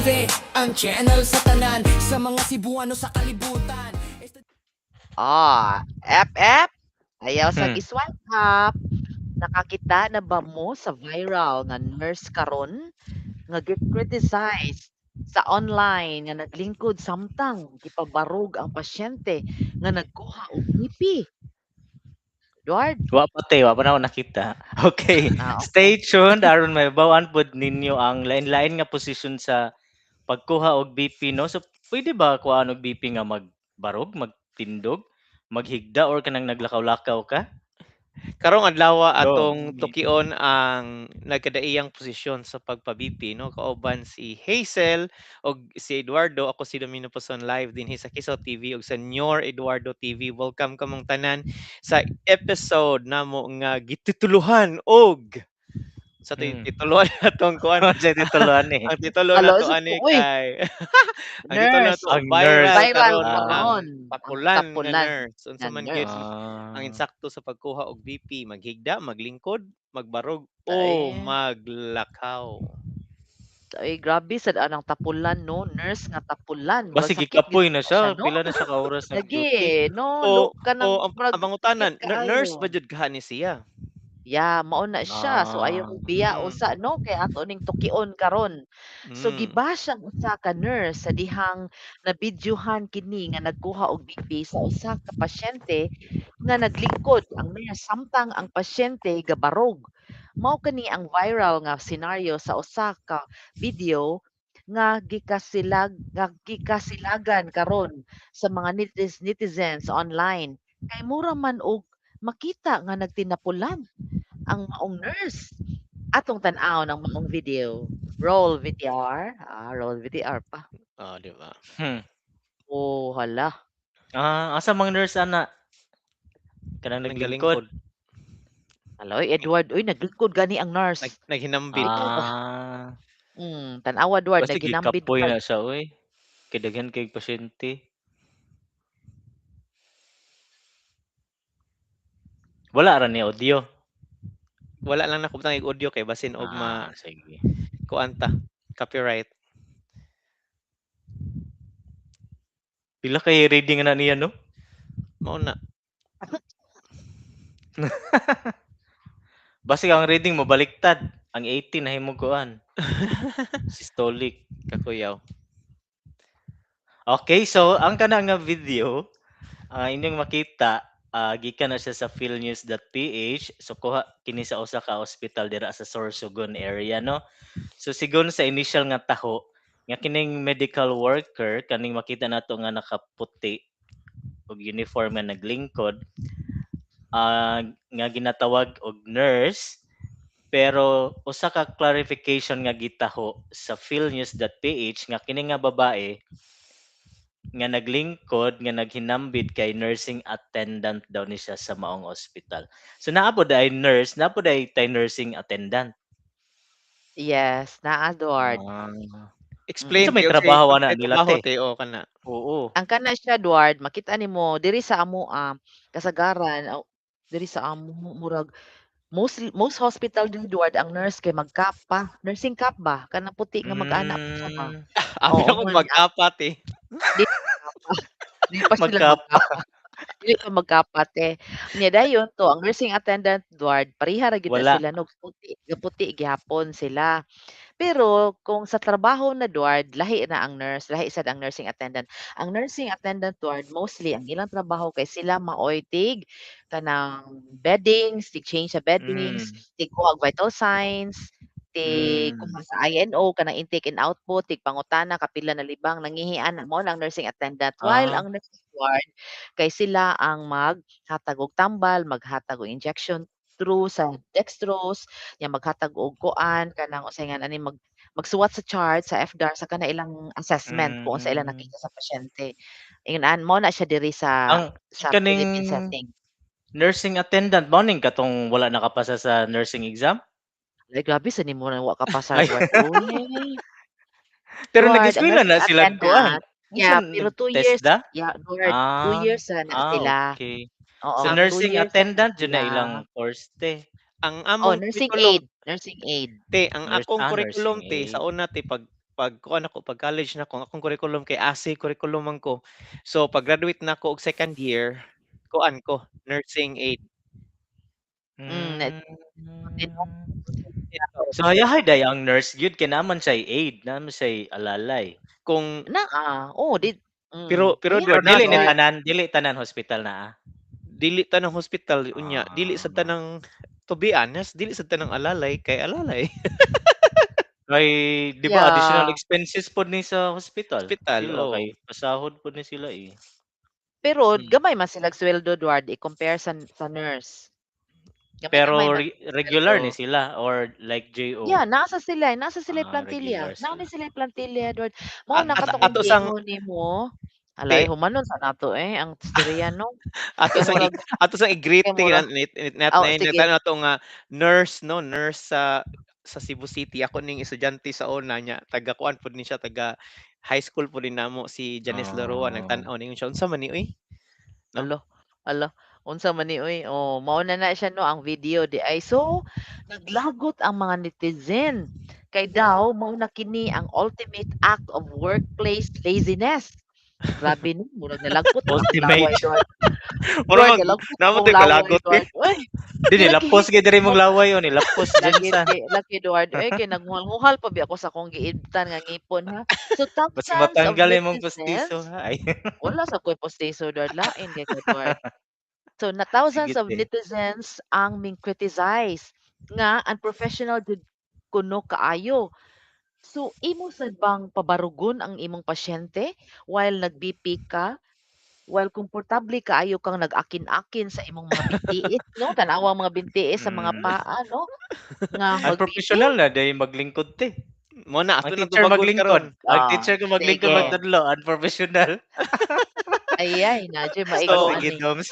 TV, ang channel sa tanan, sa mga Cebuano sa kalibutan. Ah, FF, ayaw sa gi-swipe up. Nakakita na ba mo sa viral nga nurse karon nga gi-criticize sa online nga naglingkod samtang gipabarog ang pasyente nga nagkuha og BP? Edward? Wa pa te, wa pa nako nakita. Okay, Ah, stay okay. tuned aron mahibaw-an pod ninyo ang lain-lain nga posisyon sa pagkuha og BP, no. So pwede ba kuhaan og BP nga magbarog, magtindog, maghigda or kanang naglakaw-lakaw ka? Karong adlaw Go. atong tukion ang nagkadaiyang posisyon sa pagpa-BP, no, kauban si Hazel og si Eduardo. Ako si Domino Poson, live dinhi sa Kisaw TV ug sa Nyor Eduardo TV. Welcome kamong tanan sa episode namo nga gitituluhan og sa tituluhan natong kuan. Unsay tituluhan ni? Ang titulo Hala nato sa ani ko oy. kay ang titulo Nurse, nato Ang nurse. viral viral karon Ah. ang karon ang tapulan nga tapulan nurse. Unsa nga man gyud nurse. ang Ah. insakto sa pagkuha og BP, maghigda, maglingkod, magbarog o Tae. maglakaw? Ay, grabe sad anang tapulan, no, nurse nga tapulan, murag Basi sakit gid gikapoy na siya, siya, no? pila na siya ka oras Lagi, nag-duty. no, O lo o kanang ang murag ang pangutana, sakit nurse kaayo. ba jud kaha ni siya? Yeah, mao na siya. So ayaw Ah. og biya Mm. usa, no, kay ato ning tukion karon. So gibash ang usa ka nurse sa dihang nabidyuhan kini nga nagkuha og BP sa usa ka pasyente nga naglingkod ang nurse samtang ang pasyente gabarog. Mao kani ang viral nga senaryo sa usa ka video nga gikasilagan karon sa mga netizens online kay mura man og makita nga nagtinapulan ang maong nurse. Atong tan-awon ang maong video. Roll VTR, roll VTR pa. Oh, di ba? Oh, hala. Ah, asa mang nurse ana? Kanang naglingkod? Naggalingkod. Hala, oy Edward, uy naglingkod gani ang nurse. Naghinambit. Bitaw ba? Ah. Tan-awa Edward, Basi naghinambit gikapoy pa. na siya oy. Kay daghan kay pasyente. Wala ra ni audio. Wala lang nakubtang og audio kay basin og ma Ah, sige. kuan ta, copyright. Pila kay reading na niya, no? Mao na. Basi ang reading mo baliktad. Ang 18 nahimong kuan. Systolic. Kakuyaw. Okay, so ang kana nga video, ang inyong makita, gikan na siya sa philnews.ph. So kuha kini sa usa ka ospital dira sa Sorsogon area, no. So sigon sa initial nga taho nga kining medical worker kaning makita nato nga nakaputi og uniform nga naglingkod, nga ginatawag og nurse, pero usa ka clarification nga gitaho sa philnews.ph nga kini nga babae nga naglingkod nga naghinambit kay nursing attendant daw ni siya sa maong ospital. So naa pod ay nurse, naa pod ay tay nursing attendant. Yes, naa Edward. Ah. Explain Unsa may te Mm. trabaho ana unsay nila trabaho te? te, o kana. Oo. Ang kana siya Edward, makita nimo diri sa amoa kasagaran aw diri sa amo murag most hospital din Edward ang nurse kay magkapa, nursing cap ba kanang puti nga mag-ana pa siya ba? Abi Oo, nako mo ni ang magkapa te. Di magkapa, di pa sila Magkapa. magkapa. Dili pa magkapa te. Nya dayon to ang nursing attendant Edward pareha ra gyud na Wala. sila no, puti gaputi gihapon sila. Pero kung sa trabaho na Edward lahi na ang nurse, lahi sad ang nursing attendant. Ang nursing attendant Edward mostly ang ilang trabaho kay sila maoy tig kanang beddings, tig-change sa beddings, tigkuha og vital signs, tig kuha sa INO kanang intake and output, tig pangutana kapila nalibang nangihi ana, mao na ang nursing attendant. While ang nurse Edward kay sila ang maghatag og tambal, maghatag og injection through sa dextrose, nya maghatag og kuan kanang unsay ngalan ani magsuwat sa chart sa FDAR sa kana ilang assessment kung unsa ilang nakita sa pasyente. Ingon mao na siya diri sa Ang sa kaning Philippine setting. nursing attendant mao ning katong wala nakapasa sa nursing exam? Ay, grabe sa nimo na wa ka pasar Ay. Edward, uy. Pero Edward, ang nag-eskwela nursing na sila kuan, attendant, unsa yeah, pero 2 years, nag-TESDA? yeah, Edward, 2 Ah, years ra na ah, sila. okay. Oo, So Ang 2 nursing years ra na attendant jud sila. na ilang course te? Ang Oh, among nursing curriculum aid, nursing aid. te, ang Nurse, akong nursing curriculum te sa aid. una te pag Pag kuan ako, pag college na ko, ang akong curriculum kay ASI curriculum man ko. So pag-graduate nako og second year, kuan ko, nursing aid. Hmm, Hmm. So hayahay diay ang nurse gyud kay naa man siya'y aid, naa man siya'y alalay. Kung Naa, oo di Pero pero Pero hayahay Edward dili ni naa Edward. tanan, dili tanan hospital naa? Dili tanang hospital unya, dili Ah. sad tanang, to be honest, dili sad tanang alalay kay alalay. Kay 'di ba additional Yeah. expenses pod ni sa hospital, Hospital, sila oo. kay pasahod pod ni sila, eh. Pero Hmm. gamay man silag sweldo Edward i-compare sa nurse. Gamay-gamay Pero man regular sweldo. ni sila or like Yeah, JO? naa sa sila'y Ah, plantilla, regular naa ni sila. sila'y plantilla Edward. Mao At na at kato akong ato sang giingon nimo, hala Te oy humanon sa nato, eh, ang istorya 'no. Ato Kay sang murag ato sang i-greet kay mura oh, sige. ato nga nurse 'no, nurse sa Cebu City. Ako ning estudyante sa una niya, taga kuan pod ni siya, taga high school pod ni namo si Janice Leroa Ah. nagtan-aw ningon siya, "Unsa man ni uy?" 'No? Hala, hala, unsa man ni uy, oh, mao na na siya 'no ang video diay. So, naglagot ang mga netizen kay daw mao na kini ang ultimate act of workplace laziness. Grabe 'no, murag nalagpot ang akong Ultimate. laway Edward. Mura Edward mag nalagpot naa man akong tay laway kalagot eh. Edward, uy. Di Lagi nilapos gyud diri imong laway oh, nilapos lagi GenSan. te, lagi Edward oy kay naghuhal-huhal pa biya ako sa akong giibtan nga ngipon ha. So Basig thousands of matanggal imong netizens pustiso ha, ay. wala sa koy pustiso Edward, lain kay ka Edward. So na thousands Sige of te. netizens ang ming-criticize nga unprofessional jud kuno kaayo. So imo sad bang pabarugon ang imong pasyente while nag-BP ka? While komportable kaayo kang nag-akin-akin sa imong mga bintiis 'no, tan-awa ang mga bintiis sa mga Mm. paa 'no, nga mag-BP? Unprofessional na diay maglingkod te. Mao na Ang ato nang teacher tubagon maglingkod, karon. ang Ah, teacher ko maglingkod sige. Oo. magtudlo unprofessional. Ay, ay naa juy Oh, maigo So sige ani. Doms.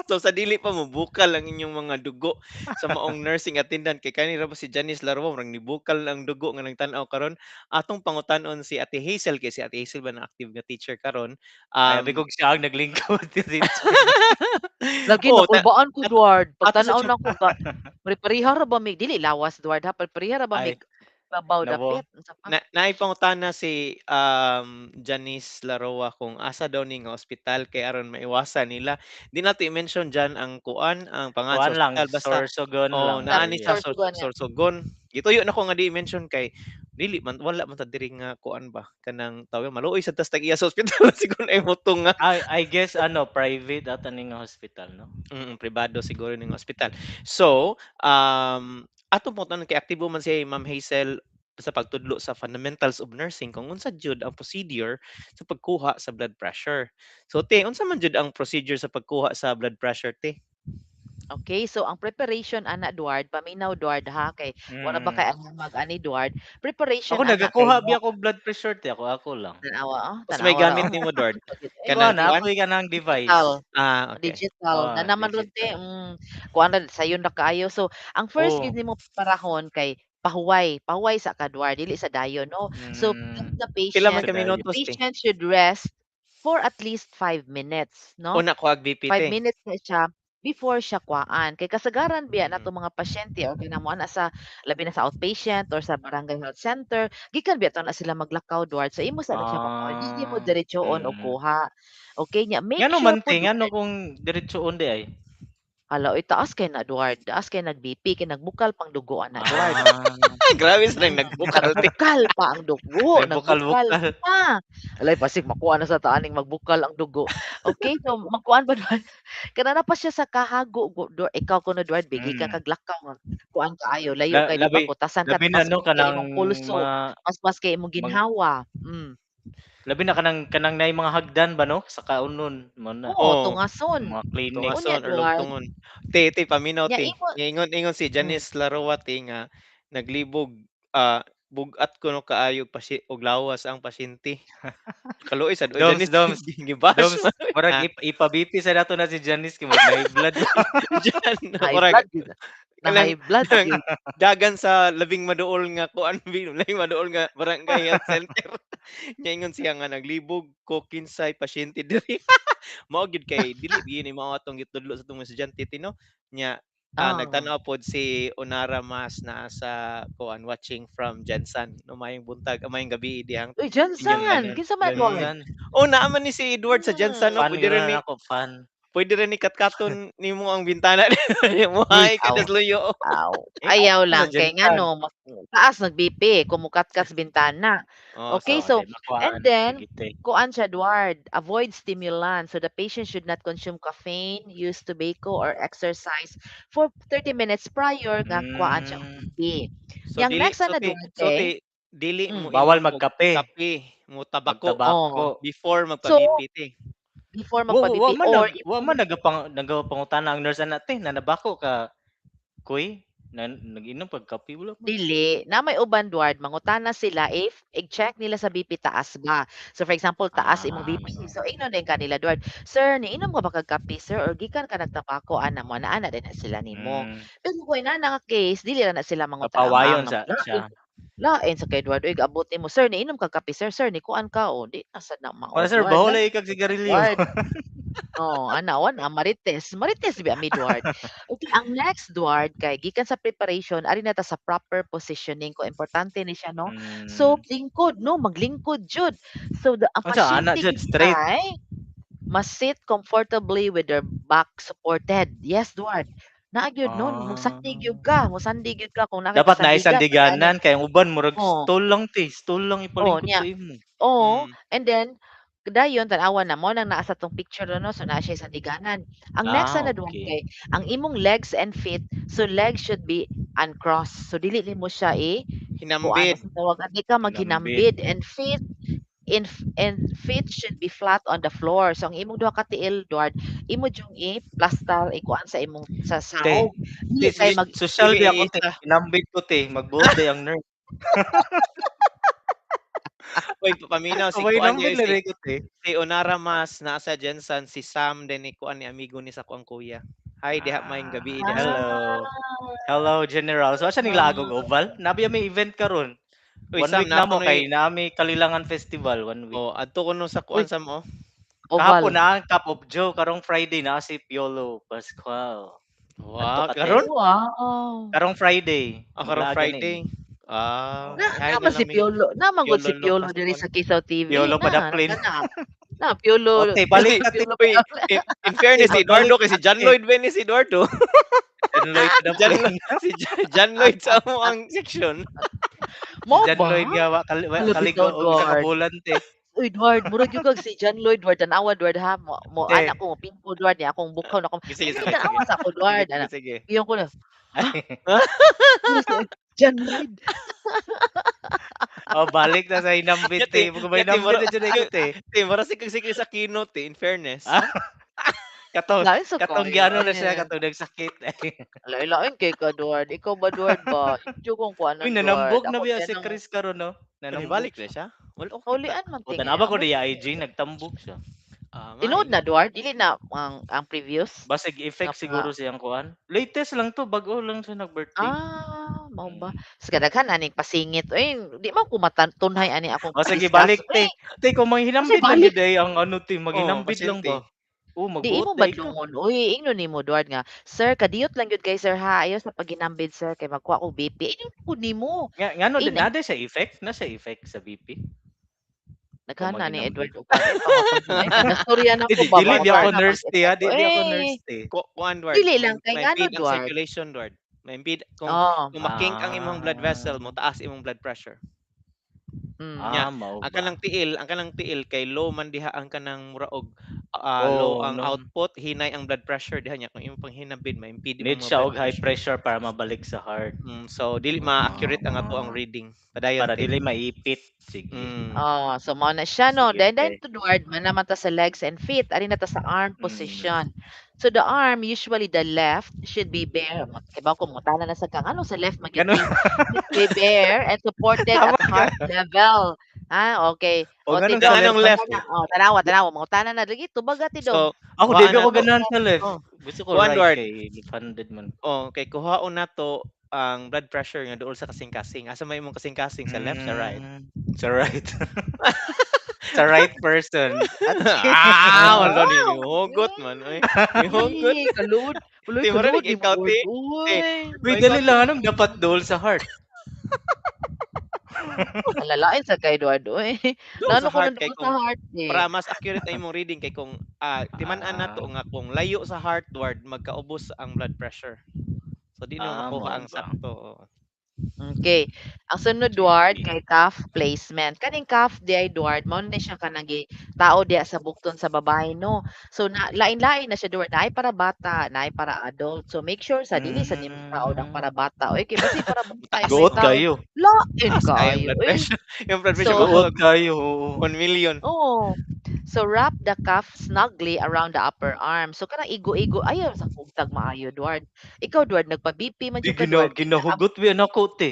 so sa dili pa mobukal ang inyong mga dugo sa maong nursing attendant kay kani ra ba si Janice Larua murag nibukal na ang dugo nga nagtan-aw karon, atong pangutan-on si Ate Hazel kay si Ate Hazel ba na active nga teacher karon, Ay abi um kog siya ang naglingkod ti teacher. Lagi Oh, ta nakulbaan ko ato Dward, ato sa pagtan-aw nako ga pare-pareha ra ba mig dili lawas Dward ha, pare-pareha ra ba Ay, mig babaw nabo. dapit, unsa pa? Na naay pangutana si, Janice Laroa kung asa daw ni nga ospital kay aron maiwasan nila. Di nato i-mention diyan ang kuan, ang pangalan sa Kuan lang, ospital basta Sorsogon oh, lang Sa naa ni area. sa Sorsogon nga. Sorsogon. Gituyo nako nga di i-mention kay dili man wala man ta diri nga kuan ba kanang tawag maluoy sad tas tag-iya sa ospital siguro ay motong nga Ay, I guess ano private ata ni nga hospital 'no? Mm, pribado siguro ning ospital. So, atong pangutanon kay aktibo man si Ma'am Hazel sa pagtudlo sa fundamentals of nursing kung unsa jud ang procedure sa pagkuha sa blood pressure. So te, unsa man jud ang procedure sa pagkuha sa blood pressure te? Okay, so ang preparation ana Dward, paminaw Dward ha kay wala ba Mm. kay alam ani Dward. Preparation Ako ana kay nagakuha mo biya ko blood pressure te, ako ako lang. Tan-awa, oh, Unsa may tan-awa ra gamit oh. nimo Dward? Eh, Kanang Kuan lagi. na kuan? ako'y kanang Digital, device. Ah, okey. digital Oh, na naman ron te, digital. kuan ra sayon ra kaayo. So, ang first Oh. gyud nimo preparahon kay pahuway, pahuway sa ka Dward, dili sa dayon 'no. So, let Mm, the Pila patient man ka sa dayon. the minutos te? patient should rest for at least 5 minutes 'no. Una kuhag BP 5 te? minutes na siya before siya kuhaan. Kay kasagaran biya Mm. natong mga pasyente or kanang moana sa labi na sa outpatient or sa barangay health center, gikan biya to na sila maglakaw Dward. So imo sa na siya pakuhaan, dili mo Ah, diretsoon og mm. kuha. Okay nya, make Ngano sure man te, pud ngano Dward kung diretsoon diay? Hala oy, taas kay na Dward, taas kay nag BP kay nagbukal pang dugo ana Dward. Ah. Grabe sa Mm, nagbukal te. nagbukal pa ang dugo, nagbukal Nagbukal-bukal. pa. Alay basig makuha na sa ta aning magbukal ang dugo. Okay, so magkuan pa Dward, kana na pa siya sa kahago go do ikaw kuno Dward bi gikan Mm. kag lakaw nga kuan kaayo layo kay di ba Labi kutasan ka labi na 'no paspas kay kanang imong pulso, mga paspas kay imong mang ginhawa, hmm. Labi na kanang kanang naay mga hagdan ba 'no, sa kaunon mao na. Oo, Oo, tungason. Mga clinic. Unya tungason or Dward lugtongon. Te te paminaw Nya te, imo niingon-ingon si hmm. Janice Laroa te nga naglibog, bug-at kuno kaayo og lawas ang pasyente. Kaluoy sad oy Doms Janice Doms, gibash Doms man oy, murag ha. ipa-BP sa nato na si Janice kay murag na-high blood ba. Diyan High murag blood gyud na kanang high blood kanang gyud. dagan sa labing maduol nga kuan bi labing maduol nga barangay health center. Nya ingon siya nga naglibog ko kinsay pasyente diri. Mao gyud kay dili gyud ni mao atong gitudlo sa atong mga estudyante te no, nya Oh. Nagtan-aw pod si Onara Mas naa sa kuan, watching from GenSan. No, maayong buntag, maayong gabii dihang Uy, inyong GenSan! tanan. Kinsa man Mm. Edward? Gensan. Oh, naa man ni si Edward sa GenSan Hmm. 'no, Fan gyud na nako, fan. pwede ra ni katkaton nimo ang bintana Uy. mohaay ka Aw, das luyo. aw, Eh, ayaw sa lang kay GenSan. ngano mas taas nag-BP kung mokatkat sa bintana. Oh, Okay, so Oo, so di and makuan. then Sige te. kuan siya Edward, avoid stimulant. So the patient should not consume caffeine, use tobacco or exercise for 30 minutes prior nga kuhaan siya og Hmm. BP. So Yang dili next so ana ti Edward so kay ti dili mo Bawal inom og magkape, kape, mo tabako Oh. magtabako. before So, magpa-BP te. before Wa wa wa magpa-BP man or nag wa man nagapangutana ang nurse ana te, nanabako ka kuy, na nag-inom kag kape? Wala man. Dili, naa may uban Dward, mangutana sila if i-check nila sa BP taas ba. So for example, taas imong Ah. BP, so ingnon din kanila Dward, "Sir, niinom ka ba kag kape sir or gikan ka nagtabako?" Ana mo ana din na sila nimo. Hmm. Pero kung inana nga case dili ra na sila mangutan Papawayon ang sa lain siya. lain sa kay Edward uy gaabot nimo, "Sir niinom kag kape sir, sir nikuan ka?" Oh, di na sad na mao Oh, sir Dward, baho lain lagi kag sad ka sigarilyo. Dward. Oh, ana wa na marites, marites biya mi Dward. Okay, ang next Dward kay gikan sa preparation ari na ta sa proper positioning ko importante ni siya 'no. So Hmm. lingkod 'no, maglingkod jud. So the ang Unsa ana pasyente jud gid straight? ay must sit comfortably with their back supported. Yes, Dward. Naa gyud no, Ah. mosandig gyud ka, mosandig gyud ka kung naa kay Dapat naay kasandigan pag-ani. sandiganan kay ang uban murag Oh. stool lang te, stool lang Oh, ipalingkod niya sa imo. oo, Mm. and then dayon tan-awa na mao nang naa sa atong picture ano, so naa siya sandiganan. Ang next Ah, ana Dward okey. kay ang imong legs and feet, so legs should be uncrossed. So dili nimo siya i-kuan Hinambit. unsa tawag ani ka Hinambit. maghinambid and feet in and feet should be flat on the floor. So ang imong duha ka tiil Dward, imo jung i-plastar ikuan sa imong sa Te, saog. te Dili sos kay Dili mag sosyal dili biya ako te, iisa. hinambit ko te, magbuot diay ang nurse. Uy, paminaw si Kung kuan mahinambit diay lang si diay ko te. si Onara Mas naa sa GenSan, si Sam din ni kuan ni amigo ni sa akuang kuya. Hi diha maayong Ah, gabii diha Ah. sa hello. Hello General. So asa ning laag og oval? Naa biya may event karon? Uy 1 Sam, week naa namo kunoy kay naa mi Kalilangan Festival 1 week. Oh, adto kuno sa Uy, kuan Sam oh. kahapon Oval. naa ang Cup of Joe karong Friday naa si Piolo Pascual. Adto Wow, ka te. karon? Wow. Karong Friday, Ah, karong maglaag gani mi. Friday. Ah, Na hi naa na man lang si mi Piolo naa man gud Piolo si Piolo diri Pascual. sa Kisaw TV Piolo na padaplin. kana. Na Piolo O te balik Uy, ta te. Piolo uy, in Te fairness si magbalik Eduardo kay ta si John te. Lloyd ba ni si Eduardo? John Lloyd Si John padaplin. Lloyd si John Lloyd sa amo ang section. Si Mao John ba? Lloyd nga wa kali wa Hala kaligo bitaw og usa ka Dward. bulan te. Uy Dward, murag gyud kag si John Lloyd Dward, tan-awa Dward ha, mo mo ana Te. ko mopingko Dward niya akong bukhaw na ko. Sige, Dili sige, sige. tan-awa sa ako Sige, Dward sige, ana. sige. Ingon ko na, "Ha? Sino si John Lloyd?" Oh, balik na sa Nya hinambit te, te, nya te mahinambit mura na jud ko te. te mura si kag si Kris Aquino te, in fairness. Ah, kato Lain sa katong kaayo giano na siya eh. katong nagsakit. Lain-lain kay ka Dward, ikaw ba Dward ba? Medyo kong Uy, kuanon Dward, nanambok na ako biya siya si nang Chris karon no? Nanambok Nibalik na siya. siya? Well, okay ta. Hulian man O tingi tan-awa ko ambot diya IG nagtambok siya. Ah, Tinuod may. na Dward, dili na ang previous Basig nga effect pa siguro siyang kuan. Latest lang 'to, bag-o lang siya nag-birthday. Ah, mao ba? Mm. Sa kadaghan aning pasingit uy, di man ko tunhay ani akong O sige discuss balik uy. te. Te kung Unsay manghinambit lang balik? gyud ay ang ano te, Oh, maghinambit lang ba? pasyente. Oh, Di magbuot imo diay ka. badlongon uy, ingnon nimo Dward nga, "Sir kadiyot lang gyud kay sir ha, ayaw sa paghinambit sir kay magkuha og BP." Ingnon pud nimo. Nga ngano In naa day sa effect? Na sa effect sa BP kung Daghan na ni maghinambit? Edward og kuan, eh, pangutana, eh, kay nastorya Di nako di ba dili Kuan di ako Ward, mangutana nurse pag te ha, epekto, di di ako eh. nurse te. Kuan Ward, Dili lang kay ngano ma-impede ang Dward? circulation Ward. Ma-impede kung Oh. kung ma-kink ang imong blood Ah. vessel mo taas imong blood pressure. Mm. Nya Ah, mao ang ba? kanang tiil kay low man diha ang kanang mura og, low Oo, ang no. output, hinay ang blood pressure diha nya kung imong panghinambit ma-impede Need imong mga siya blood og high pressure. pressure para mabalik sa heart. So dili ma-accurate ang ato ang Ah, reading. Padayon para te. dili maipit, sige. Mm. Oh, so mao na siya 'no. Sige Then te. Edward man naman ta sa legs and feet, ari na ta sa arm Mm. position. So the arm, usually the left should be bare, kibaw ko mangutana na sad ka, nganong sa left man gyud Ngano? ti? Should be bare and supported Tama at ka. heart level. Ah, okay. O O nganong Na sa tidong left anong man left? te? mangutana, oh, tan-awa, tan-awa, mangutana na lagi tubaga So tidong. Ako kuhaan di ba na ako Nganong to. sa ganahan left? sa left. Oh, Gusto ko kuan right Dward. kay left-handed man. Oh, kay kuhaon nato ang blood pressure nga duol sa kasing-kasing. Asa may imong kasing-kasing sa left sa right? Hmm, sa right. Sa right person. Atching! Ah, wala ni Wow! nihugot man Hmm. oy, nihugot. Eh, kaluod. Walay Ti mura kaluod nig nimo ikaw Duard ti, ti. uy. Uy, O ikaw dali ti. lang anong dapat dol sa heart? Kalalain sa kay Eduard uy. Dool Nano sa ko heart nang kay duol sa kung heart eh. para mas accurate ang imong reading kay kung, timan-an Ah, nato nga kung layo sa heartward magkaubos ang blood pressure. So di nimo makuha mao ang ba? sakto, oo. Okay. Ang sunod Duard Sige. kay calf placement. Kaning calf di ay Duard mao ni siya kanang tao diha sa bukton sa babae no. So na lain-lain na siya Duard, naay para bata, naay para adult. So make sure sa dili sa nimo taod ang Hmm. para bata. Oy kay basi para bata Mutaas, imong Guot oh. taod. kayo. Lain Taas kaayo ang kaayo blood eh. pressure. Yung blood So pressure Guot maabot og kayo, oo. 1,000,000. oo. So wrap the cuff snugly around the upper arm. So kanang igo-igo ayaw sa kugtag maayo Duard. Ikaw Duard nagpa-BP man Di jud ka Duard. ginahugot bi nako te.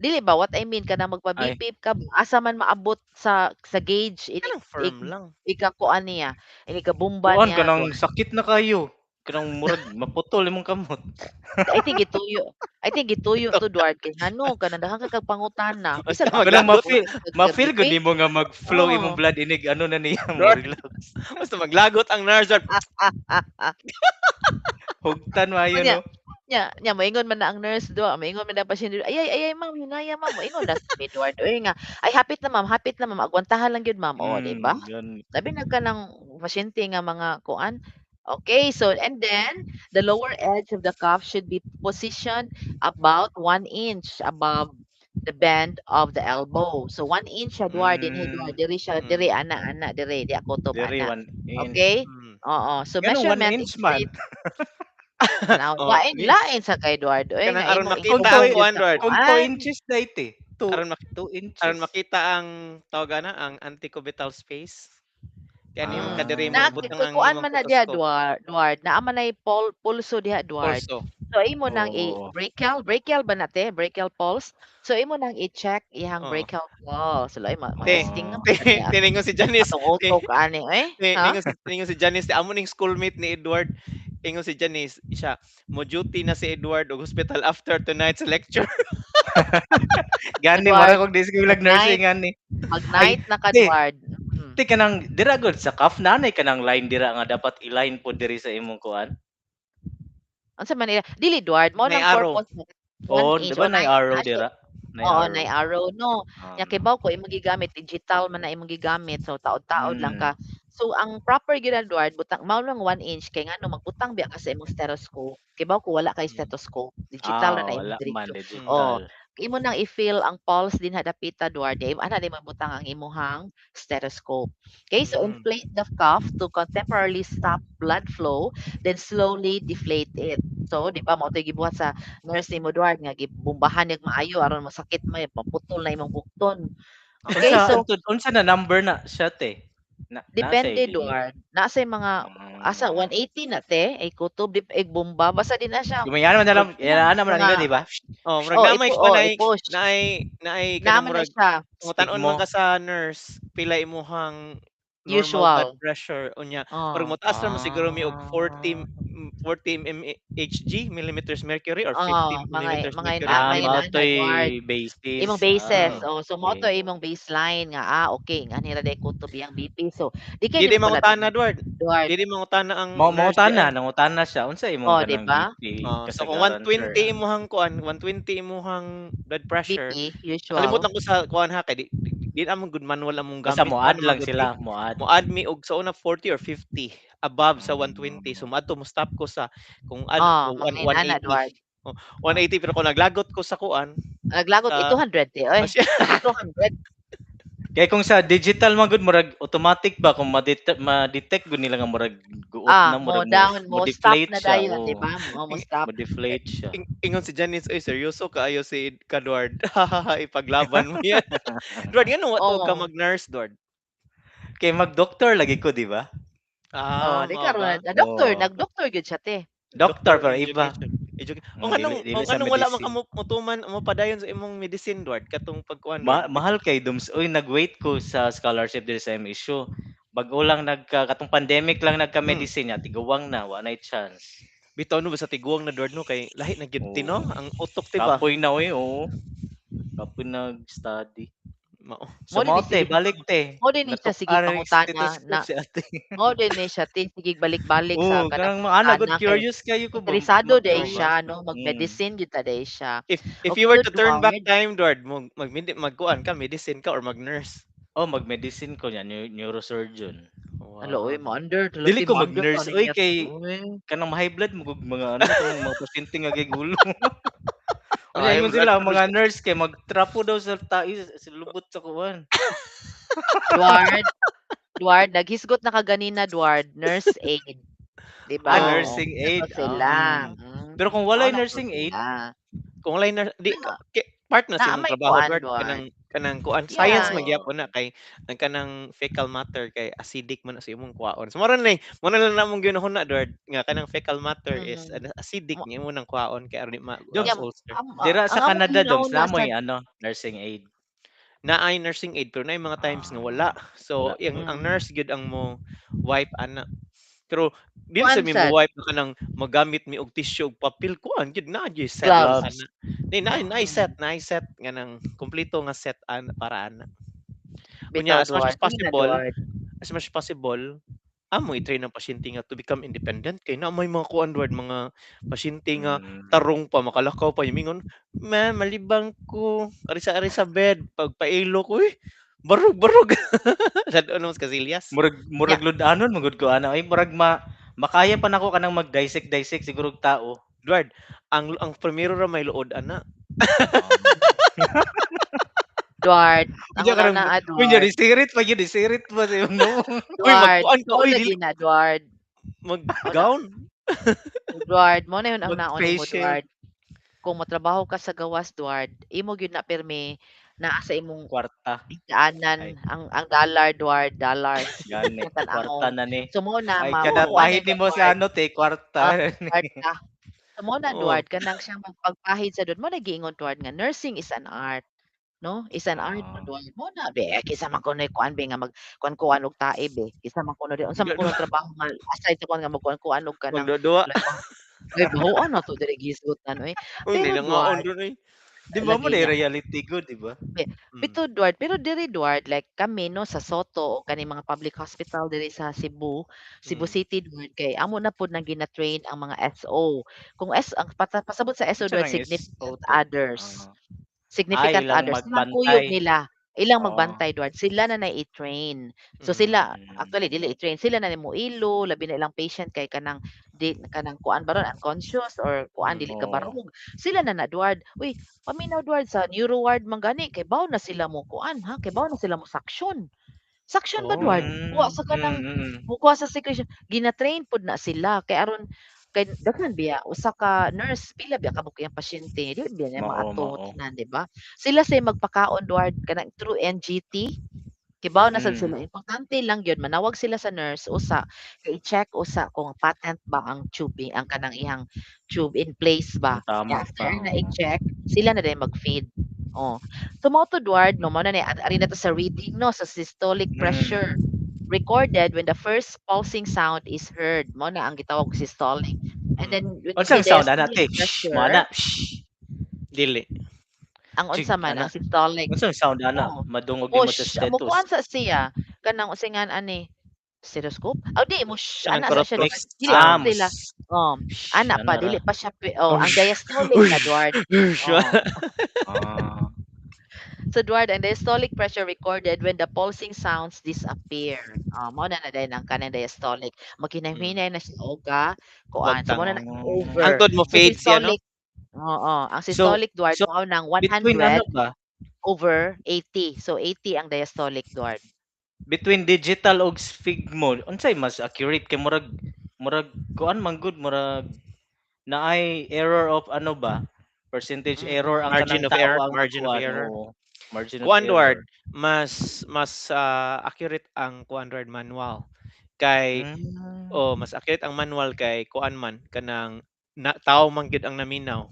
Dili ba what I mean kanang Ay, magpa-BP ka ba, asa man maabot sa gauge inig Kanang ik firm lang. ikakuan niya, inikabomba kuan niya kanang Duard. sakit na kayo. Kanang murag maputol imong kamot. I think gituyo I think gituyo Ito to Duard kay ngano kanang daghan kag kag pangutana basta bisag ako Kanang maglagot ma-feel magbuhat kag ma-feel BP. gud nimo nga mag-flow Oo. imong blood inig ano na niya mo Lord, relax. basta maglagot ang nurse. Hugtan maayo Unya no. nya nya moingon man na ang nurse do, moingon man na ang pasyente, "Ayay, ayay ma'am, hinaya ma'am." Moingon na si Edward oy nga, "Ay hapit na ma'am, agwantahan lang gyud ma'am." Oh, 'di ba? Hmm, yun. Labi na kanang pasyente nga mga kuan. Okay, so and then the lower edge of the cuff should be positioned about 1 inch above the bend of the elbow. So 1 inch siya Edward, dinhi Hmm, Edward, diri siya Mm, diri ana ana diri di ako kutob diri ana. 1 inch. Okay? mm. Oo. So Nganong 1 measurement inch man? inflate. Tanaw, Oh, lain di lain sa kay Eduardo, eh, kanang nga aron imong Kung makita ang ikumbong 2 gyud kuan sa Lord, kung 2 kuan. inches na ite, 2 aron mak 2 aron inches. makita ang tawag ana, ang antecubital space. Kay anhim Hmm, ka diri mo naa Ah, ibutang kay ang kuan imong man na diha stethoscope, Duard, naa man nay pulso diha Duard. pulso. So imo nang oo. i-brachial, brachial ba na te, brachial pulse? So imo nang i-check iyang Oo. brachial pulse. Hala, ay Te ma-testing Oh. naman te ta diha atong tiningon si Janice, atong te utok ani eh, te ha? ningon si Janice, amo ning schoolmate ni Edward. Ingon si Janice, siya, mo duty na si Edward og hospital after tonight's lecture. Gani mara Edward, kog di eskwela mag-night nursing ani. Ay, mag-night na ka te, Duard, mm. te kanang dira gud sa CAF naanay kanang line dira nga dapat i-line pod diri sa imong kuan? Unsa man ila dili Duard mao May nang araw. purpose na 1 Oo, di inch ba o naay na arrow na siya. dira? Naay Oo, arrow. naay arrow 'no. Nya Um, kibaw ko imong gigamit digital man na imong gigamit so taod-taod lang mm. ka. So ang proper gyud na Duard butang mao lang 1 inch kay ngano magbutang biya ka sa imong stethoscope, kibaw ko wala kay Mm, stethoscope, digital Ah, na na wala imong man diretso. mm, digital. Oh, imo nang i-feel ang pulse dinha dapita Duard, di ana nimo ibutang ang imong stethoscope. Okay, so hmm. inflate the cuff to temporarily stop blood flow, then slowly deflate it. So, di ba mao to'y gibuhat sa nurse nimo Duard nga gibombahan niyag maayo aron mosakit may maputol na imong bukton. Unsa Okay, so antud unsa na number na siya te? Na naa siya depende limit? Duard, naa say mga asa Ah. 180 na te ay kutob di ay bomba basta di na siya Gumayana man na murag lang kulang inana man mga nila, di ba? Oh, murag oh na may ipu kuan oh ay i-push. naay naay Naa kanang man na murag siya pangutan-on Stigmo. man ka sa nurse pila imuhang normal blood usual, pressure unya murag oh. motaas ra man siguro mi og 40 Ah. 40 mmHg, millimeters mercury or Oo, 50 mga millimeters mga mercury ina ang Ah, mga limit. mao inaana to'y Duard. basis. Imong basis, Ah, Mm. oh, so mao to okey. imong baseline nga, okay ngani ra diay kutob iyang BP so di kay Dili nimo mangutana palabi Dward, Duard. dili mangutana ang Mao nurse di mangutana, ay. nangutana siya, unsa imong Oh, 'di kanang ba? BP Oh, so kung kasagaran sir 120 ana? imuhang kuan, 120 imuhang blood pressure, BP nakalimot usual. lang ko sa kuan ha, kay di na man gud manual among Basta gamit kuan mo-add man lang gud sila, ti. mo-add. Mo-add mi og sa una 40 or 50 above sa 120 Hmm. so moadto mo-stop ko sa kung ad Oh, one mga one inana eighty. Duard. Oh, Ah. 180 pero kung naglagot ko sa kuan, Naglagot sa i 200 di oy, oh, siya 200. Kay kung sa digital man gud murag automatic ba kung ma-detect gud nila nga murag guot Ah, na mo murag mo down, mo mo stop deflate na siya dayon o 'di ba? Mo ing stop. mo deflate siya. ing ingon si Janice, "Uy seryoso kaayo si Kadward, ipaglaban mo yan." Dward nganong wa tuod ka Oo. mag-nurse Dward? Kay mag-doktor lagi ko, di ba? Oh, Ah, di mao karon ba? na doctor, Oo. nag-doctor gyud siya te. Doktor Doctor pero in iba. education, Mm, dili o dili sa nganong wala man ka medicine. mo motuman mopadayon sa imong medicine Dward katong pagkuan Dward? Mahal kay dums uy nag-wait ko sa scholarship diri sa MSU. Bag-o lang nagka katong pandemic lang Hmm, nagka-medicine nya tiguang na wa nay chance. bitaw no basta tiguang na Dward no kay lahi na gyud ti Oo. no, ang utok ti ba? Kapoy na uy, oo. Kapoy nag-study. Mao. So Mao din mao ni te, sige balik te, mao din ni siya sige natuk-an ning pangutana na stethoscope si ate. mao din ni siya te sige balik-balik sa Oo, kanang kanang ana pangutana gud kay curious kayo ko ba, interesado Mao diay ma-curious ba? siya ba. 'no, Mm. mag-medicine gyud ta diay siya. If Okay you were to turn back Edward. time, Dward, mo magkuan ka, medicine ka or mag-nurse? Oh, mag-medicine ko niya, neurosurgeon. Hala oy, Wow. ma-under Dili talaga ko ma-under ka mag-nurse oy niya kay oy. kanang ma-high blood mo gud mga ano kanang mga pasyente nga gigulo. Unya Ay, ingon blood sila ang na mga nurse kay magtrapo daw sa tai sa lubot sa kuan. Dward, Dward naghisgot na ka ganina Dward, nurse aid, 'di Ah, ba? Oh. Oh, nursing na to aid, sila, ah. Mm. Pero kung mao walay na to nursing sila. aid, Kung walay na di Na ka part na sa naa imong may trabaho kuan Dward Dward. kanang kanang kuan science Yeah. man oh, gyapon na kay ang kanang fecal matter kay acidic man na sa imong kuhaon. So mao na mao na lang namong gihunahuna Dward nga kanang fecal matter is Mm. ano acidic Mo nga imo nang kuhaon kay aron di ma Doms, Nya ulcer. am dira ang sa among Canada doms gihunahuna naa sad moy ano, nursing aid. Naay nursing aid pero naay mga times nga wala. Ah, So wala yang pod. ang mm. nurse gyud ang mo wipe ana. Pero dili Kuan sa mi mo sad wipe na kanang magamit mi og tissue ug papel kuan gyud naa gyud set gloves. Gloves, ana. Di naay naay ah. set Mm. naay set nga nang kumpleto nga set ana para ana. Unya Bitaw as much as Dward, sige na possible Dward. as much as possible, amo i-train ang pasyente nga to become independent kay naa may mga kuan Dward mga pasyente nga Mm. tarong pa makalakaw pa mingon, "Ma, malibang ko, ari sa bed." Pagpailo ko, "Uy, barog barog." Sad-on mas kasilyas. Murag Nya murag lud-anon man gud ko ana oy, murag ma makaya pa nako kanang mag-dissect dissect siguro og tao. Dward, ang primero ra may luod ana. Oo. Dward, ang Unya karong una-una, unya Dward. disirit pa gyud, disirit ba sa imong nawong. Uy, Dward, magkuan ka mao uy dili lagi na Dward. Una mag-gown. Dward, mao na yun ang naon Mag-face nimo shield. Dward. Kung motrabaho ka sa gawas Dward, imo gyud na pirmi naa sa imong Kwarta. daanan Ay, ang dollar Dward, dollars gani imong kwarta tan-awon. na ni. So mao na Ay ma kada makuan pahid na ka nimo sa Dward, ano te kwarta ah, na ni. kwarta. So mao na Oo. Dward kanang siyang magpagpahid sa dun, mao na giingon Dward nga nursing is an art 'no, is an art Ah. Dward. Mao na be kinsa man kuno'y kuan be nga mag kuan-kuan og tae be, kinsa man kuno di unsa man kuno trabaho nga aside sa kuan nga magkuan-kuan og kanang Magduwa-duwa. like ay bahoan na to diri gihisgutan oy. Uy, Pero nilangaon Dward dun uy. Di ba mo lagi na niya reality good, di ba? Be Hmm, bitaw Dward, pero diri Dward, like kami 'no sa Soto o kaning mga public hospital diri sa Cebu, Cebu hmm, City Dward kay amo na pod nang gina-train ang mga SO. Kung S ang pasabot sa SO Unsa Dward nang significant SO te? others. Ah, ay Significant ilang others, silang kuyog magbantay. nila, ilang Oo. magbantay Dward, sila na nay i-train. So hmm, sila Mm. actually dili i-train, sila na moilo labi na ilang patient kay kanang di kanang kuan ba ron unconscious or kuan hmm. dili Oo. kabarog, sila na na Dward. Uy, paminaw Dward sa neuro ward man gani kay bawo na sila mo kuan ha, kay bawo na sila mo suction. Suction ba Dward? Oh, Kuha Hmm, sa mm, kanang mm. mukuha sa secretion, gina-train pod na sila kay aron kay daghan biya usa ka nurse pila biya ka buok iyang pasyente, dili biya niya Mao, maato mao. tanan, 'di ba? Sila say magpakaon Dward kanang through NGT, kibaw na sad Hmm, sila importante lang gyud manawag sila sa nurse usa kay i-check usa kung patent ba ang tubing ang kanang iyang tube in place kung ba. tama Ya after pa, na oo. i-check, sila na diay mag-feed. Oh, so mao to Dward 'no, mao na ni ari na to sa reading 'no, sa systolic pressure. Mm. Recorded when the first pulsing sound is heard, mao na ang gitawag og systolic. And hmm, then when you say Unsang sound ana diastolic te? Shh, mo pressure, ana, shh. dili. ang Chig unsa man ana. ang systolic, Unsang sound ana? oh, Madungog nimo sa push status. mokuan sa siya kanang unsay ngan ani, stethoscope? Aw di mo shh Kanang ana sa siya korotkorot Dward. Mix Dili pa ah, sound. sila mus oh, shh ana pa ana ra. dili pa siya oh, ang Ush, diastolic na ush, Dward, ush. oh. Ah. So Dward, ang diastolic pressure recorded when the pulsing sounds disappear. Oh, mao na na diay ang kanang diastolic. Hmm, Maghinay-hinay na siya og ka kuan. So wagtang. mao na na ang Ah. over. Hangtod mo So fade siya 'no? systolic, oo, ang So systolic Dward so mao nang between ano 100 ba, over 80. So 80 ang diastolic Dward. between digital og Figmo, unsay mas accurate kay murag murag kuan man gud murag naay error of ano ba, percentage error ang Margin kanang of tao error, ang margin of magkuan, error. oo, margin of Kuan error. Dward, mas mas, accurate ang kuan Dward manual. Kay Hmm, oh mas accurate ang manual kay kuan man kanang na tawo man gyud ang naminaw.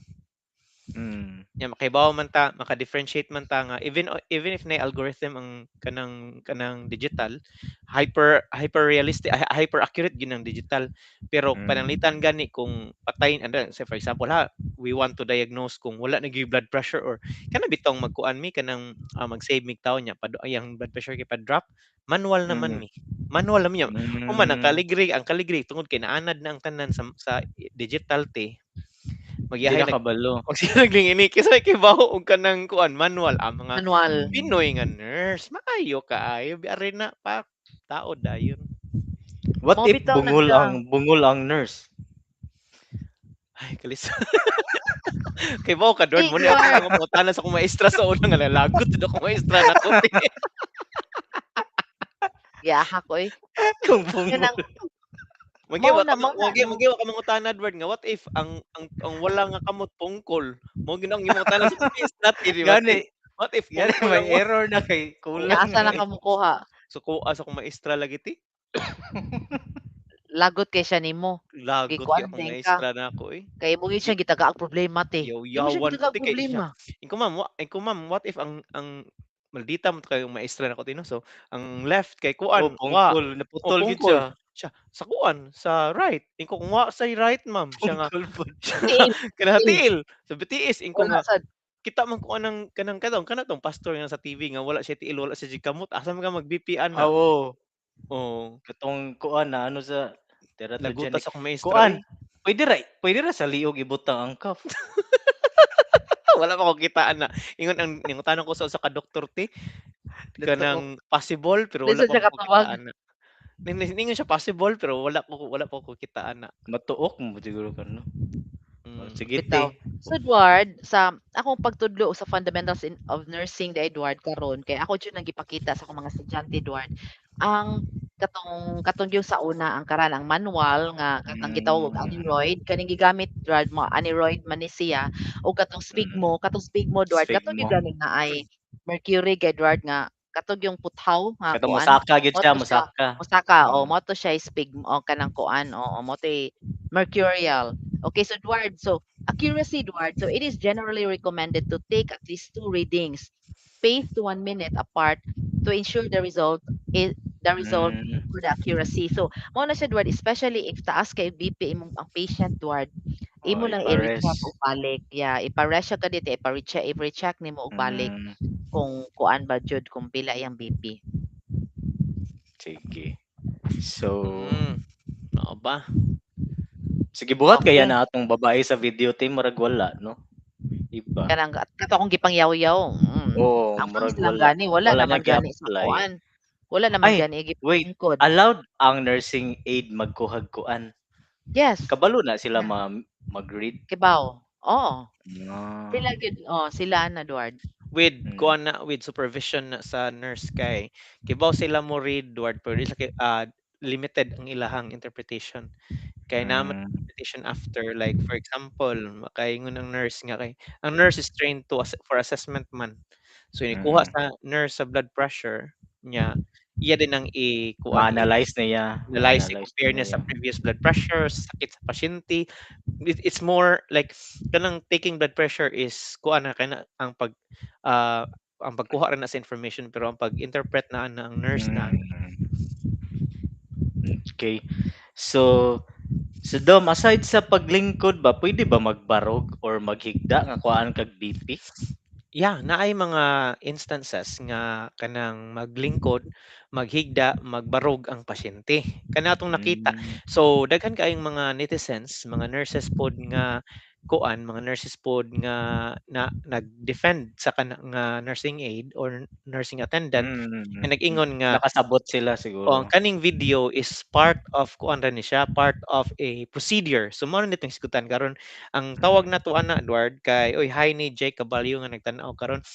Nya makahibaw man ta, maka-differentiate man ta nga even if naay algorithm ang kanang digital, hyper hyper realistic, hyper accurate gyud ang digital. Pero pananglitan gani kung patay and say for example ha, we want to diagnose kung wala na gyud blood pressure or kana bitong magkuan mi kanang mag-save mig tawo nya pad iyang blood pressure kay pa-drop, manual naman mi. Manual naman niya. Human ang kaligri tungod kay naanad na ang tanan sa digital te. Di Magyahay na nag kabalo. og kinsa kibaw og kanang kuan manual ang mga Manual. Pinoy nga nurse maayo kaayo biari na pa taod dayon. What Mao if bitaw bungol nagka ang bungol ang nurse? Ay kalis. Kay mao ka Dord Di mo ni ako Edward. nga pangutana sa akong maestra sa una nga nalagot jud ako maestra nako. Giahak ko oy. Kung bungol. Kanang mao Magyawat na ka mao na no. magyawat ka mangutana Edward nga what if ang wala nga kamot pungkol? Mao gyud ang imong utana sa maestra di ba? Gani. What if Gani pungkol may ang error na kay Oh. kulang. Asa na ka mokuha? Sukoa sa akong maestra lagi ti. Lagot kay siya nimo. Lagot kay Gikuan akong din ka. maestra nako eh. Kay imo gyud siya gitagaang problema te. Imo siya Yaw-yawan ko gitagaang ti kay siya. problema. Ingko ma'am, what if ang maldita man to kayong maestra nako ti no. So ang left kay Oh, kuan wa pungkol o naputol gyud pungkol siya. siya sa kuan sa right. Ingko kung wa say right ma'am siya nga Pungkol pod. siya nga Tiil, kanang tiil. tiil sa bitiis ingko Wala nga sad. kita man ko anang kanang kanang kanatong pastor nga sa TV nga wala siya tiil wala siya kamot asa man ka mag-BP ana. Ah, oo. Oo. Katong kuan na ano sa Laguta teratogenic. sa akong maestra Kuan, oy. pwede ra sa liog ibutang ang cuff. Wala pa ko kitaan na. Ingon ang nangutana ko sa usa ka doktor ti Natuok. kanang possible pero Di wala sad pa siya ko katubag. kitaan na. Ningon siya possible pero wala pa ko kitaan na. Matuok mo siguro ka no. Oh, sige te. Bitaw. So Edward, sa akong pagtudlo sa fundamentals of nursing da Edward karon kay ako jud nang gipakita sa akong mga estudyante Edward. Ang katong yung sa una ang karan ang manual nga katong gitawag og aneroid kaning gigamit Edward mo aneroid man ni siya og katong sphygmo Edward katong Sphygmo. gyud ganing naay mercury kay Edward nga katong yung puthaw nga Katong kuan mosaka gyud mo siya, to siya mosaka. mosaka Oo. o mo to siya sphygmo o kanang kuan oo mo to'y mercurial. Okay, so Edward, so accuracy, Edward. So it is generally recommended to take at least 2 readings, spaced 1 minute apart to ensure the result is the result for the accuracy. So mao na siya Edward, especially if taas kay BP imong ang patient Edward, Oh, imo nang ipares. i-recheck og balik. Yeah, ipares siya kadto ipa-recheck, i-recheck nimo og balik kung kuan ba jud kung pila iyang BP. Sige. So, Mao ba? Sige, buhat kaya Okay. na atong babae sa video team, murag wala, no? Iba. Kanang kato akong gipangyaw-yaw. Oo, Ang murag fans lang wala. gani, wala Wala naman niya gani sa gi-apply. kuan. Wala naman Ay, gani wait, gipalingkod. allowed ang nursing aid magkuhag kuan? Yes. Kabalo na sila Yeah. mag-read? Kibaw. Oo. Sila gyud, oh, sila na Edward. With kuan na, with supervision na sa nurse kay kibaw sila mo read Edward pero dili kay limited ang ilahang interpretation. Kay naman interpretation after, like for example, makaingon ang nurse nga kay ang nurse is trained to for assessment man. So ikuha sa nurse sa blood pressure niya, iya din ang i-kuan, Ma-analyze niya. analyze, Ma-analyze i-compare niya sa niya. previous blood pressure, sakit sa pasyente. It's more like kanang taking blood pressure is kuan na kana ang pag ang pagkuha ra na sa information pero ang pag-interpret na ang nurse na. Okay. So Dom, aside sa paglingkod ba, pwede ba magbarog or maghigda nga kuhaan kag BP? Yeah, naay mga instances nga kanang maglingkod, maghigda, magbarog ang pasyente. Kana atong nakita. So daghan kaayong mga netizens, mga nurses pod nga kuan, mga nurses pod nga na nag-defend sa kana nga nursing aid or nursing attendant nga nag-ingon nga nakasabot sila siguro. Oh, ang kaning video is part of kuan ra ni siya, part of a procedure. So mao na nitong hisgutan karon. Ang tawag nato ana Edward kay oy hi ni Jake Caballo nga nagtan-aw karon.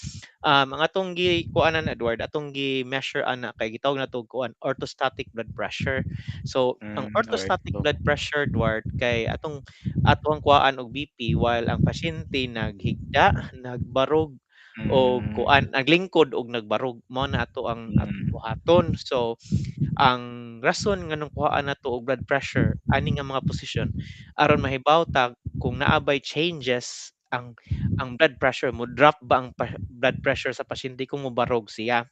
Ang atong gi kuanan Edward, atong gi measure ana kay gitawag nato kuan orthostatic blood pressure. So ang orthostatic Ortho. blood pressure Edward kay atong kuhaan og BP while ang pasyente naghigda, nagbarog og kuan, naglingkod og nagbarog, mao na ato ang atong buhaton. So ang rason nganong kuhaan nato og blood pressure ani nga mga posisyon aron mahibaw ta kung naa bay changes ang blood pressure, mo drop ba ang blood pressure sa pasyente kung mobarog siya.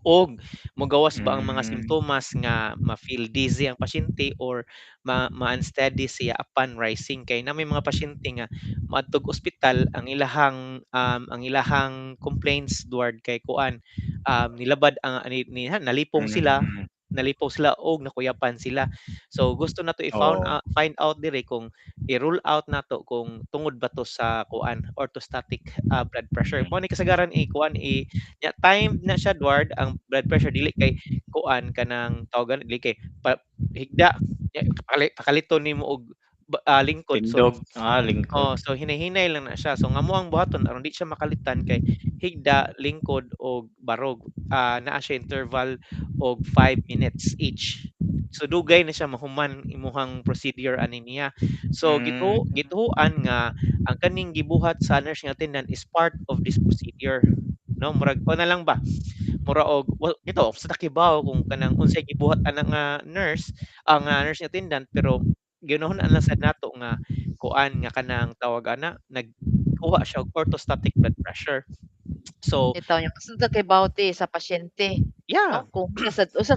Og mogawas ba ang mga simptomas nga ma-feel dizzy ang pasyente or ma-unsteady siya upon rising, kay naa may mga pasyente nga moadtog ospital ang ilahang complaints duward kay kuan, nilabad ang ni, ni nalipong sila, nalipong sila og nakuyapan sila. So gusto nato i-found Oo. out, find out diri kung i-rule out nato kung tungod ba to sa kuan, orthostatic blood pressure. Mao ni kasagaran i kuan i nya time na siya duward ang blood pressure, dili kay kuan kanang tawagan, dili kay pa, higda nya pakaliton nimo og lingkod. So Tindog, lingkod. oh, so hinay-hinay lang na siya. So nga mo ang buhaton aron di siya makalitan kay higda, lingkod og barog. Naa siya interval og 5 minutes each. So dugay na siya mahuman imuhang procedure ani niya. So gituoan nga ang kaning gibuhat sa nursing attendant is part of this procedure. No, murag kuan na lang ba? Mura og well, ito sa takibaw kung kanang unsay gibuhat ana nga nurse, ang nursing attendant, pero ginuhon lang sad nato nga kuan nga kanang tawag ana nagkuha siya og orthostatic blood pressure. So Bitaw yung kasunod kay bawte sa pasyente, yeah. 'no? Kung usa sa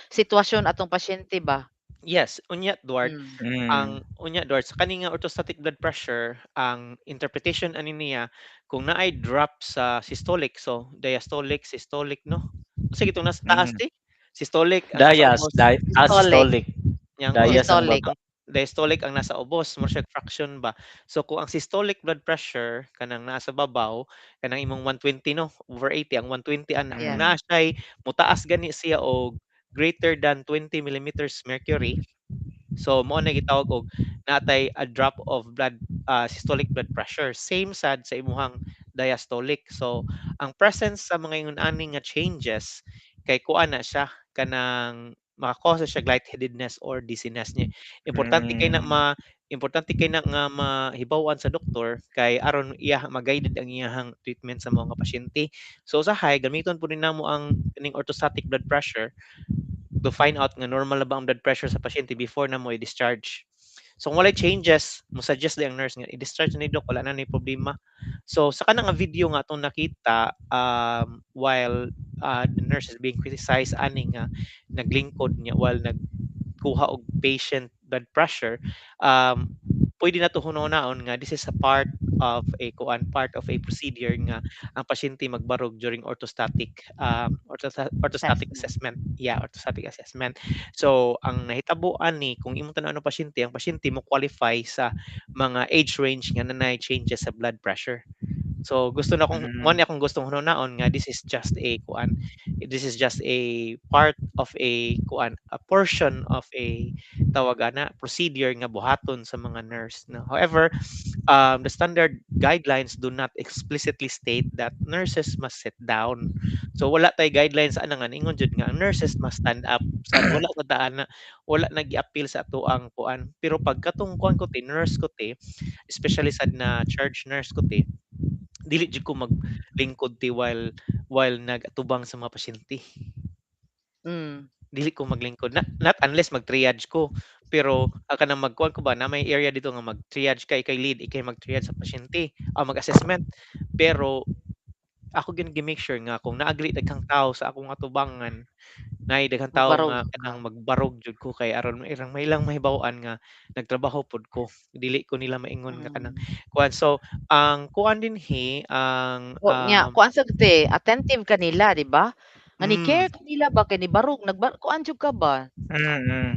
sitwasyon atong pasyente ba? Yes, unya Duard, ang unya Duard sa kani nga orthostatic blood pressure, ang interpretation ani niya kung naay drop sa systolic, so diastolic, systolic, no? Unsa gitong nasa taas ti? Systolic ang nasa Dias ubos. di Systolic. systolic. Yang Dias ang Systolic. baba. ang diastolic ang nasa ubos, mura siya fraction ba. So kung ang systolic blood pressure kanang naa sa babaw, kanang imong 120, no, over 80 ang 120 ana, kung Yeah. naa siya'y motaas gani siya og greater than 20 millimeters mercury, so mao na gitawag og natay a drop of blood systolic blood pressure. Same sad sa imuhang diastolic. So ang presence sa mga ingon ani nga changes kay kuan na siya kanang maka-cause na siya lightheadedness or dizziness niya. Importante kay na nga mahibaw-an sa doktor kay aron iya ma-guided ang iyahang treatment sa mga pasyente. So usahay gamiton pud ni namo ang kining orthostatic blood pressure to find out nga normal na ba ang blood pressure sa pasyente before na mo i-discharge. So kung walay changes, mo suggest ang nurse nga i-discharge ni doc, wala na ni problema. So sa kanang nga video nga atong nakita, while the nurse is being criticized ani nga naglingkod niya while nagkuha og patient blood pressure, pwede na to hunahunaon nga this is a part of a kuan, part of a procedure nga ang pasyente magbarog during orthostatic Assessment. assessment. Yeah, orthostatic assessment. So ang nahitabo ani kung imong tan-awon ang pasyente mo qualify sa mga age range nga nanay changes sa blood pressure. So gusto na kong mo ni akong gustong hunahunaon nga this is just a kuan, this is just a part of a kuan, a portion of a tawag ana procedure nga buhaton sa mga nurse, no. However, the standard guidelines do not explicitly state that nurses must sit down. So wala tay guidelines ana nga ningon jud nga ang nurses must stand up. Sad wala sa daan na wala nag-appeal sa atoang kuan. Pero pag katong kuan ko te, nurse ko te, especially sad na charge nurse ko te, dili jud ko maglingkod ti while nagatubang sa mga pasyente. Dili ko maglingkod na, not unless mag-triage ko. Pero kanang magkuan ko ba na may area dito nga mag-triage ka, ikay lead, ikay mag-triage sa pasyente, mag-assessment. Pero ako gyud gi-make sure nga kung naa-agree daghang tao sa akong atubangan, naay daghang tawo Magbarog nga ka. kanang magbarog jud ko kay aron irang may ilang mahibaw-an nga nagtrabaho pod ko. Dili ko nila maingon nga kanang kuan. So ang kuan dinhi ang O nya kuan sad te, attentive kanila, 'di ba? Nga ni-care kanila ba kay nibarog nagba kuan jud ka ba?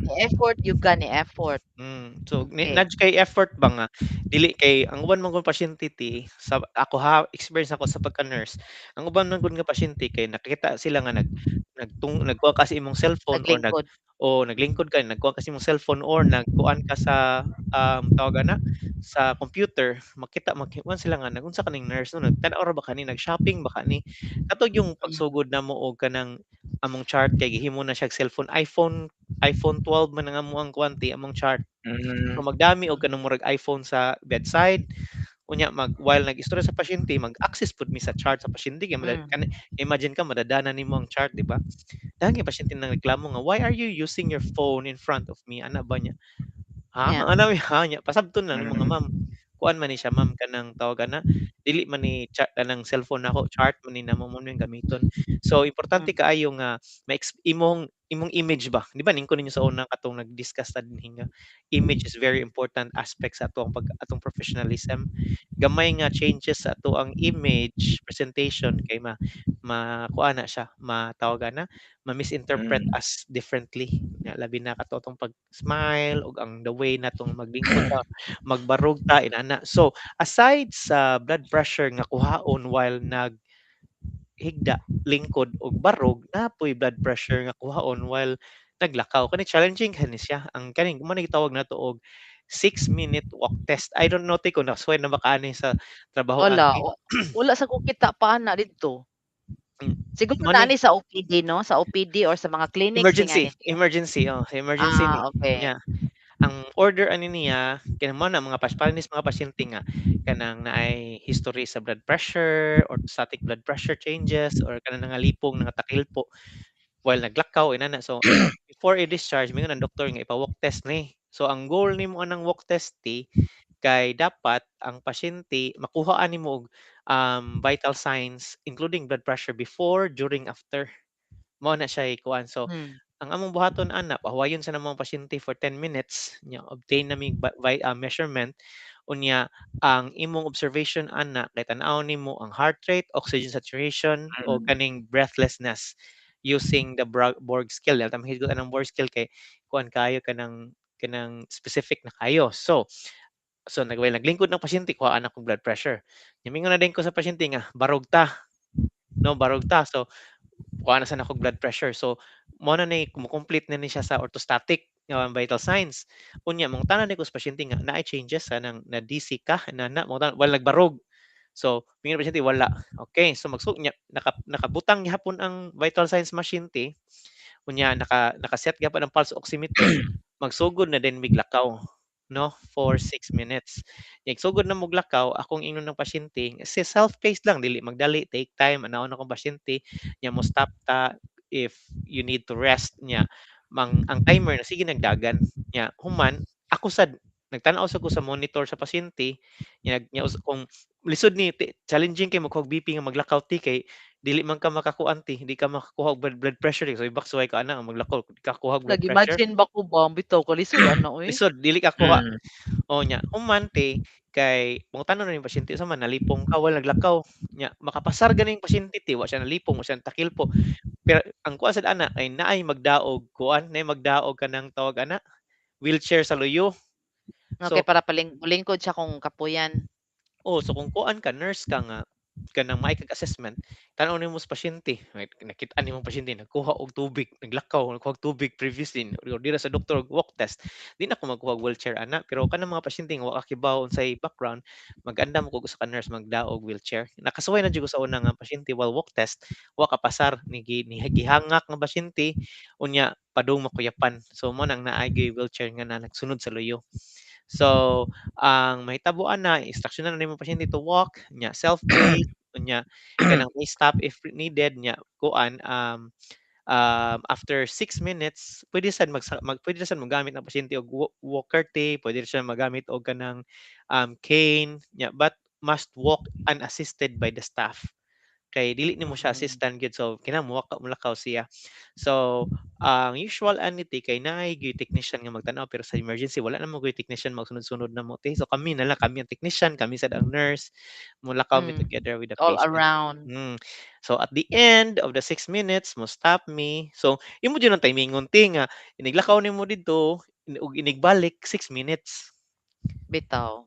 Ni-effort jud ka, ni-effort. So ni Okay. naa kay effort ba nga dili kay ang uban man gud pasyente ti sa ako ha, experience ako sa pagka-nurse. Ang uban man gud nga pasyente kay nakita sila nga nagkuha ka sa imong cellphone or Naglingkod. o naglingkod ka, nagkuha ka sa imong cellphone or nagkuan ka sa tawag ana sa computer, makita makikuan sila nga nagunsa kaning nurse no, nagtan-aw ra ba kani, nag-shopping ba kani. Kato yung pagsugod namo og kanang among chart kay gihimo na siya cellphone, iPhone 12 man ang among kuan ti among chart. So magdami og kanang murag iPhone sa bedside. Unya mag while nag-istorya sa pasyente, mag-access pud mi sa chart sa pasyente kay imagine ka madadana nimo ang chart, di ba? Daghan kay pasyente nang reklamo nga why are you using your phone in front of me, ana ba niya? Ha? Yeah. Ana mi ha nya pasabton lang nimo nga ma'am. Kuan man ni siya, ma'am, kanang tawag ana, dili man ni kanang cellphone nako, chart man ni namo, mao ning gamiton. So importante kaayo nga ma-ex imong imong image ba, di ba ning ko ninyo sa una katong nag-discuss ta dinhi nga image is very important aspect sa atoang pag atong professionalism. Gamay nga changes sa atoang image presentation kay ma makuan na siya, matawag ana, ma-misinterpret as differently. Nga labi na kato atong pag-smile ug ang the way natong maglingkod ta, magbarog ta inana. So aside sa blood pressure nga kuhaon while nag higda, lingkod og barog, naa poy blood pressure nga kuhaon while naglakaw. Kani challenging kani siya. Ang kaning mao ni gitawag nato og 6-minute walk test. I don't know te kung nasuway na ba ka ani sa trabaho Wala, ate. wala sa ko kita pa ana didto. Siguro Mao naa ni ni sa OPD 'no, sa OPD or sa mga clinics Emergency, ing-ani te? emergency, oh, sa emergency ni. Ah, okey. Nya ang order ani niya kay mao na mga panis mga pasyente nga kanang naay history sa blood pressure, orthostatic blood pressure changes or kanang nangalipong, nangatakilpo while naglakaw inana. So before i-discharge moingon ang doktor nga ipa-walk test ni. So ang goal nimo anang walk test ti kay dapat ang pasyente makuhaan nimo og vital signs including blood pressure before, during, after. Mao na siya kuan. So ang among buhaton ana, pahuwayon sa namong pasyente for 10 minutes, nya obtain na mig measurement, unya ang imong observation ana kay tan-awon nimo ang heart rate, oxygen saturation o kaning breathlessness using the Borg scale. Dili ta mahigo anang Borg scale kay kuan kaayo kanang kanang specific na kaayo. So naglingkod ng pasyente, kuhaan akong blood pressure. Nya mingon na din ko sa pasyente nga barog ta. No, barog ta. So kuha na sa akong blood pressure. So mao na ni mo-complete na ni siya sa orthostatic nga vital signs. Unya mangutana ni ko sa pasyente nga naay changes sa nang na dizzy ka nana mo wala nagbarog. So mingon pasyente wala. Okay, so niya nakabutang gihapon ang vital signs machine ti. Unya naka-set gyapon ang pulse oximeter, magsugod na din mig lakaw, no, for 6 minutes. Nagsugod na mog lakaw, akong ingnon ng pasyente, si self-paced lang, dili magdali, take time, anawon akong pasyente, nya mo stop ta if you need to rest, nya mang ang timer na sige nagdagan, nya human ako sad nagtan-aw sad ko sa monitor sa pasyente, nya nya kung lisod ni challenging kay mo BP nga maglakaw ti kay dili man ka makakuan ti, di ka makakuha og blood pressure so ibak suway ka ana maglakaw di ka kuha og blood pressure. Nag-imagine ba ko ba, bitaw kalisod ana oy. Lisod dili ka kuha. O nya human ti kay mangutana na ning pasyente, unsa man nalipong ka while naglakaw? Nya makapasar ganing pasyente ti, wa siya nalipong, wa siya takilpo. Pero ang kuan sad ana kay naay magdaog kuan, naay magdaog kanang tawag ana, wheelchair sa luyo. Okay, So para lingkod siya kung kapuyan. Oh, so kung kuan ka, nurse ka nga kanang maay kag assessment, tan-aw nimo sa pasyente, right, nakit-an nimong pasyente nagkuha og tubig, naglakaw, nagkuha og tubig previously, dira sa doktor og walk test. Di na ko magkuha og wheelchair ana, pero kanang mga pasyente nga wa ka kibaw unsay background, mag-andam ko usa ka nurse magdaog wheelchair. Nakasuway na jud ko sa una nga pasyente while walk test, wa ka pasar ni gihangak nga pasyente, unya padung makuyapan. So mo nang naay gyud wheelchair nga na nagsunod sa luyo. So ang mahitabo ana, instruction na nimo pasyente to walk, nya self-paced, unya kanang may stop if needed, nya kuan, after 6 minutes pwede sad pwede sad mogamit ang pasyente og walker ti, pwede siya magamit og kanang cane, nya but must walk unassisted by the staff. Kay dili nimo siya assistant gyud, so kinahanglan molakaw siya. So ang usual ani ti kay naay gyud technician nga magtan-aw, pero sa emergency wala na mo gyud technician magsunod-sunod namo ti. So kami na lang, kami ang technician, kami sad ang nurse, molakaw mi together with the All patient. around. So at the end of the 6 minutes mo stop me. So imo jud ang timingon ti nga iniglakaw nimo didto ug inigbalik 6 minutes. Bitaw.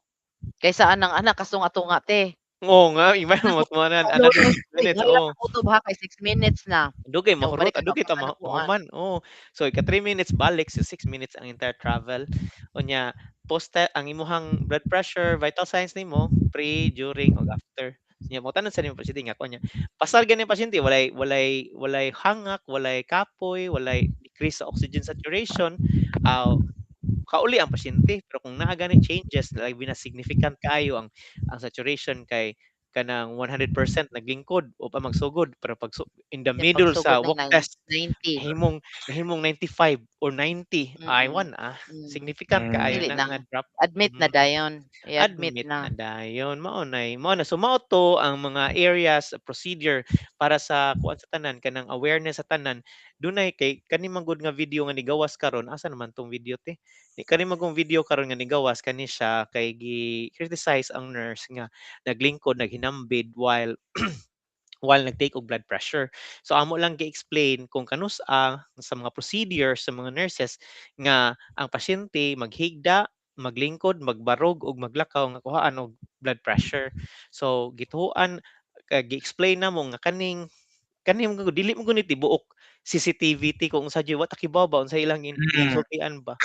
Kaysa anang anak kasunga-tunga te. Oo nga, iba mo ana 6 minutes, oo. Kutob ha kay 6 minutes na. Dugay Nya mahurot, mobalik ka na dugay pa ta ka nakuan. mahuman, oo. So ika 3 minutes balik, so 6 minutes ang entire travel. Unya post ang imuhang blood pressure, vital signs nimo pre, during ug after. Nya mo tanan sa nimo pasyente nga kunya. Pasar gani pasyente walay hangak, walay kapoy, walay decrease sa oxygen saturation, kauli ang pasyente. Pero kung naa gani changes, labi na significant kaayo ang saturation kay kanang 100% naglingkod o pa magsugod, pero pag in the Kay middle pagsugod sa ng walk test 90. nahimong 95 or 90, ay Mm, wan ah, hmm. significant kaayo Dili na na, nga drop. admit na Mm. dayon, i-admit Admit na. na dayon, mao nay mao na so mao 'to ang mga areas, procedure para sa kuan sa tanan kanang awareness sa tanan. Dunay kay kani man gud nga video nga nigawas karon, asa naman 'tong video te? Di kani man gung video karon nga nigawas kani siya kay gi-criticize ang nurse nga naglingkod, naghinambid while while nag-take og blood pressure. So amo lang gi-explain kung kanus-a sa mga procedures sa mga nurses nga ang pasyente maghigda, maglingkod, magbarog ug maglakaw nga kuhaan og blood pressure. So gituoan kay gi-explain namo nga kaning kani man gud dili man gud ni tibuok CCTV ti kung unsa jud wa ta kibaw ba unsa ilang Mm. sultian ba.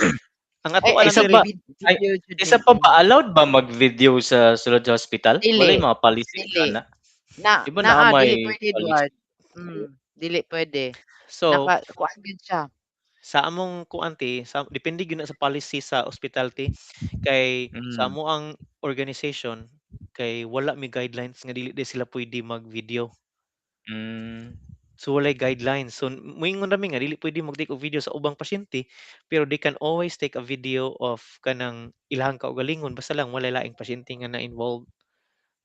Ang Ay, atoa I lang Isa think diri pa ay, video jud ni isa pa ba allowed ba mag-video sa sulod sa hospital? Dili, Walay mga policy dili. ana? Na Di ba naa naa may dili pwede policy? Edward. Dili pwede. So Naka kuan gyud siya. Sa among kuan te, sa depende gyud na sa policy sa ospital te, kay sa Hmm. amoang organization kay wala mi guidelines nga dili diay sila pwede mag-video. Hmm. So walay guidelines. So moingon ra mi nga dili pwede mag-take og video sa ubang pasyente, pero they can always take a video of kanang ilahang kaugalingon basta lang walay laing pasyente nga na-involve.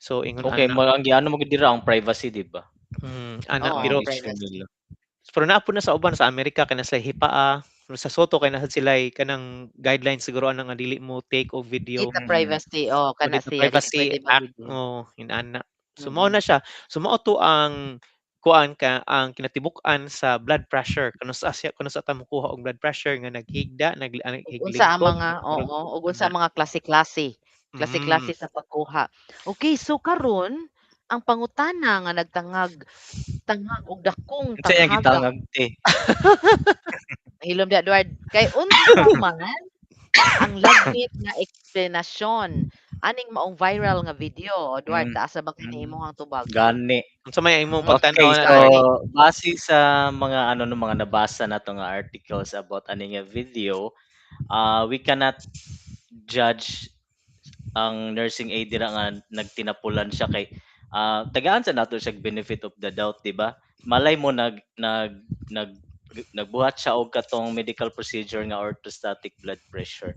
So ingon Okey ana. mo ang giano man gud dira ang privacy, 'di ba? Ana Ang Oo, pero issue privacy. nila. Pero naa pud na sa uban sa Amerika kay naa sila'y HIPAA, pero sa Sotto kay naa sad sila'y kanang guidelines siguro ana nga dili mo take og video. Data Mm. privacy, oo, O kana data siya dili Privacy pwede Act, mag-video. oo, inana. So mao na Mm. siya. So mao 'to ang kuan ka ang kinatibuk-an sa blood pressure kanus-a siya kanus-a ta mokuha og blood pressure nga naghigda, Ug unsa ang naglingkod, mga nagbarog, oo, ug unsa ana. ang mga klase-klase, Hmm. klase-klase sa pagkuha. Okey, so karon ang pangutana nga nagtangag tangag og dakong Unsa iyang tanghaga. gitangag te? Hilom diha Edward, kay unsa man ang lagmit nga eksplanasyon aning maong viral nga video? Edward, Hmm, taas ra ba kini hmm, imong tubag? gani. Unsa may imong Okey, pagtan-aw ana, so Edward? Gani. base sa mga ano 'no, mga nabasa nato nga articles about ani nga video, we cannot judge ang nursing aid dira nga nagtinapulan siya kay, tagaan sa nato siyag benefit of the doubt, 'di ba? Malay mo nag nag nag nagbuhat siya og katong medical procedure nga orthostatic blood pressure.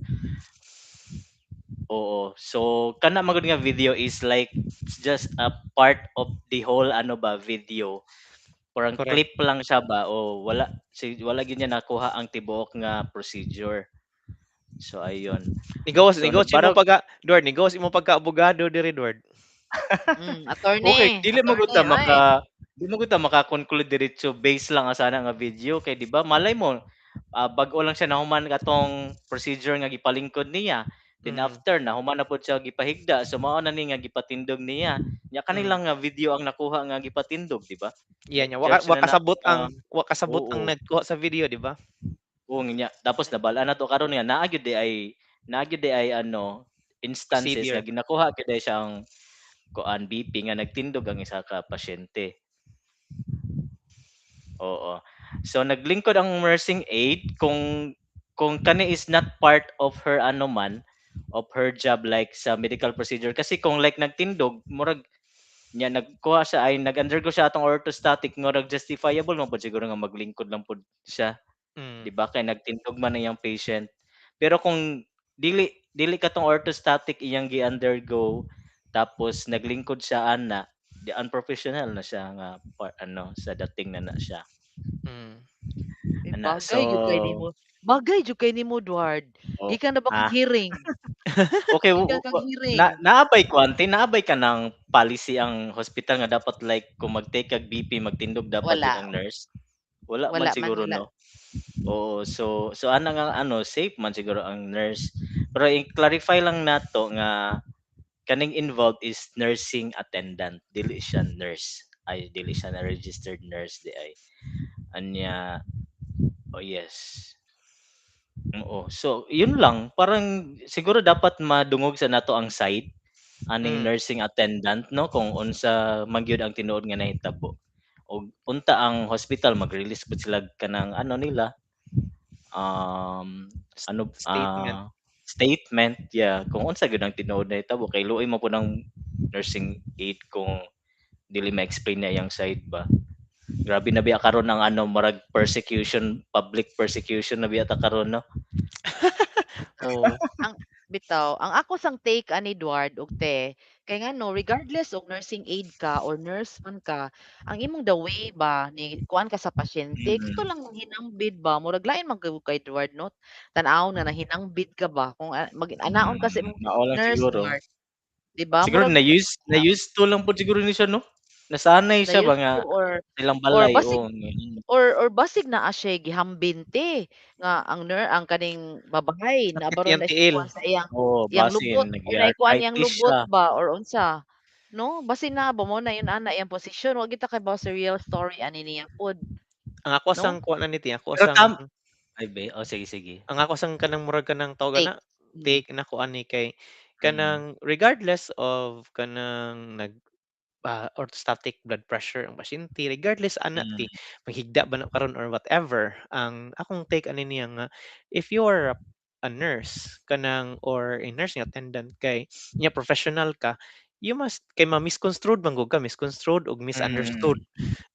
Oo, so kana man gud nga video is like it's just a part of the whole ano ba video. Parang Correct. clip lang siya ba o wala si wala gyud niya nakuha ang tibuok nga procedure. So ayun. Nigawas So nigawas imo nagbarog pagka Edward, nigawas imong pagka-abogado diri Edward. Attorney, Okey, dili man gud attorney ta oy. maka di man gud ta maka-conclude diretso base lang sana nga video kay 'di ba malay mo, bag-o lang siya nahuman katong procedure nga gipalingkod niya. Then Mm. after nahuman na pud siya gipahigda, so mao na ni nga gipatindog niya. Nya kani Mm. lang nga video ang nakuha nga gipatindog, 'di ba? Iya Nya nya i-judge wa na nato kasabot nga ang wa kasabot ang oo. nagkuha sa video, 'di ba? Oo, nya tapos nabal-an nato karon nga naa gyud diay naa gyud diay ano, instances nga Procedure. ginakuha gyud diay siyang kuan BP nga nagtindog ang isa ka pasyente. Oo. So naglingkod ang nursing aid kung kani is not part of her ano man, of her job like sa medical procedure kasi kung like nagtindog murag nya nagkuha siya ay nag-undergo siya atong orthostatic murag justifiable man pud siguro nga maglingkod lang pud siya, Mm. 'di ba, kay nagtindog man ang iyang patient. Pero kung dili dili katong orthostatic iyang gi-undergo tapos naglingkod siya ana, di unprofessional na siya nga part ano sa dating na na siya. Mm. Eh, Ana, bagay so gyud kay nimo bagay jud kay nimo Edward. Oh, Gikan ra ba kag ah. hearing? Okey Gikan kag na hearing. naa bay kuan te, naa bay kanang policy ang hospital nga dapat like kung mag-take kag BP magtindog dapat jud Wala. ang nurse? Wala man Wala man, siguro wala. 'no? Oo, so so ana nga ano safe man siguro ang nurse. Pero i-clarify lang nato nga kaning involved is nursing attendant, dili siya nurse, ay dili siya na registered nurse diay. Anya oh, yes. Oo, so yun lang parang siguro dapat madungog sa nato ang side aning Hmm. nursing attendant 'no, kung unsa man gyud ang tinuod nga nahitabo ug unta ang hospital mag-release pud sila kanang ano nila, um, ano, Statement. Statement, yeah, kung unsa gyud ang tinuod na hitabo kay luoy man pud ang nursing aid kung dili ma-explain niya iyang side ba. Grabe na biya karon ang ano, murag persecution, public persecution na biya ta karon, no? Oo. Ang bitaw, ang ako sang take ani Edward og te, kay ngano regardless og nursing aid ka or nurse man ka, ang imong the way ba ni kuan ka sa pasyente kato Mm. lang hinambit ba murag lain man gyud kay Edward no. Tan-awon nga nahinambit ka ba kung mag anaon ka sa Mm, imong mao lang nurse siguro. Duard, 'di ba Siguro murag na-used to lang pud siguro ni siya, no? Nasanay Na siya ba used nga to ilang or balay, basig oo, mm. or basig naa siya'y gihambin te nga ang ang kaning babae Sakit naa baron iyang na tiil. kuan sa iyang Oo, iyang basin lubot or naikuan iyang nag-arthritis lubot siya. ba or unsa, 'no? Basin naa ba mao na yun ana iyang posisyon wa gyud ta kahibaw sa real story ani niya pod, Ang ako 'no? sang kuan ani te, ako Pero sang tam ay be, oh, sige, sige. Ang ako sang kanang murag kanang tawag Take, ana, hmm. take nako ani kay Mm. kanang regardless of kanang nag, orthostatic blood pressure ang pasyente, regardless ana Mm. ti, maghigda ba na karon or whatever, ang akong take ani niya nga if you're a nurse kanang or a nursing attendant kay nya professional ka, you must kay ma-misconstrued man gud ka, misconstrued og Mm. misunderstood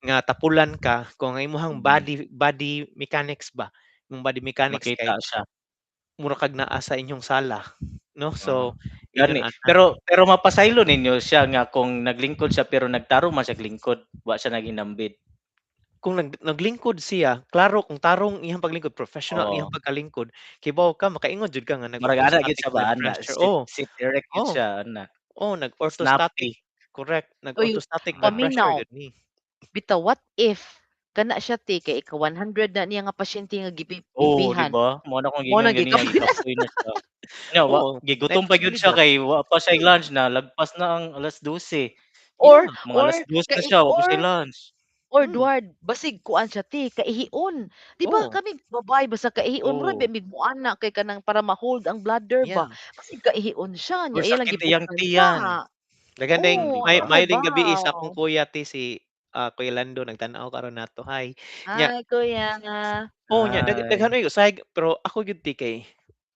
nga tapulan ka kung ang imong Mm. body body mechanics ba, imong body mechanics Makita kay siya. mura kag naa sa inyong sala 'no, Oo, so ingon gani. ana. Pero pero mapasaylo ninyo siya nga kung naglingkod siya pero nagtarong man siyag lingkod, wa siya naghinambit. Kung naglingkod siya, klaro kung tarong iyang paglingkod, professional ang Oo. iyang pagkalingkod, kibaw ka makaingon jud ka nga Murag ana gyud nag-orthostatic siya ba blood ana, pressure, sit oh, sit erect gyud oh, siya ana, oh, snappy. nag-orthostatic correct, Uy, nag-orthostatic blood Ah. pressure paminaw. gud ni. Bitaw what if kana siya te kay ika-100 na niya nga pasyente nga Oo, 'di gi-BP-han ba? Mao na akong mao giingon na ganiha, gikapoy na siya. gikapoy na siya. Nya wa Oo, naay gigutom pa gyud siya posibilidad. kay wa pa siya'y Hmm. lunch, nalagpas na ang 12:00. Or Yeah. Mga or 2:00 na kai siya wa pa or siya'y lunch. or Hmm. Duard basig kuan siya te kaihion. 'Di ba Oo. kami babae basta kaihion mura Oo. ba mig muana kay kanang para ma-hold ang bladder ba, Yeah. basig kaihion siya Or nya iya lang sakit iyang gibugtan siya. tiyan. Daghan Hmm, dayong 'di Oo, may ba? wa maayo kay ding gabii sa akong baw. kuya te si, Kuya Lando nagtan-aw karon nato, hi. Nya Hi kuya. Oh, nya Hi. daghan oy usahay pero ako gyud ti kay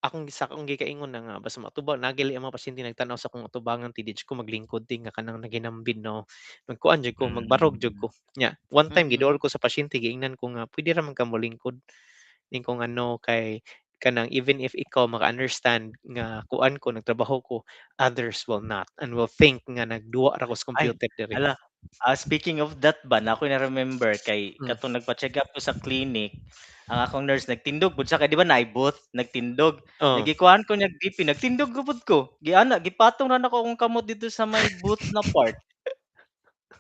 akong sa akong gikaingon na nga basta moatubang naa gali ang mga pasyente nagtan-aw sa akong atubangan ti di jud ko maglingkod ti nga kanang naghinambin, no. Magkuan jud ko, magbarog jud Hmm. ko. Nya one time Mm. giduol ko sa pasyente giingnan ko nga, "Pwede ra man ka molingkod?" Ingon ko nga, "No kay kanang even if ikaw maka-understand nga kuan ko nagtrabaho ko, others will not and will think nga nagduwa ra ko sa Ay, computer diri." hala, speaking of that ba naa koy na-remember kay Hmm. katong nagpa-check up ko sa clinic, ang akong nurse nagtindog pud siya kay 'di ba naay booth, nagtindog. Nya Oh. gikuhaan ko niyag BP nagtindog ra pud ko, giana gipatong ra nako akong kamot didto sa may booth na part.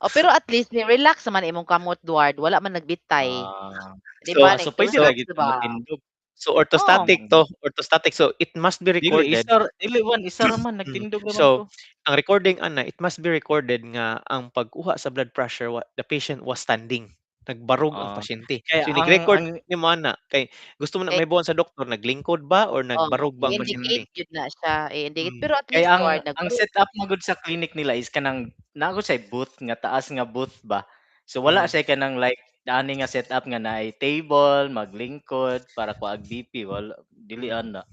Oh, pero at least ni-relax naman imong kamot Duard, wala man nagbitay. Ah, 'Di So ba so puwede so ra nag-relax gyud ka ba? motindog. So Oh. orthostatic Mm. 'to, orthostatic. So it must be Dili recorded isa ra dili 1, isa ra man, mm. nagtindog ra man So ko. ang recording ana, it must be recorded nga ang pagkuha sa blood pressure wa the patient was standing, nagbarog ang Ah, pasyente. kaya So inig-record ang nimo ana kay gusto mo na Kay mahibaw-an sa doktor naglingkod ba or Oo, nagbarog ba ang Hmm. i-indicate pasyente. jud na siya, i-indicate. Hmm. Pero at Kaya least ang Duard ang nagbarog set up man gud sa clinic nila is kanang naa gud siya'y booth nga taas nga booth ba. So wala Hmm. siya kanang like ani nga set up nga naay table, maglingkod para kuhaag BP wala, dili Hmm. ana.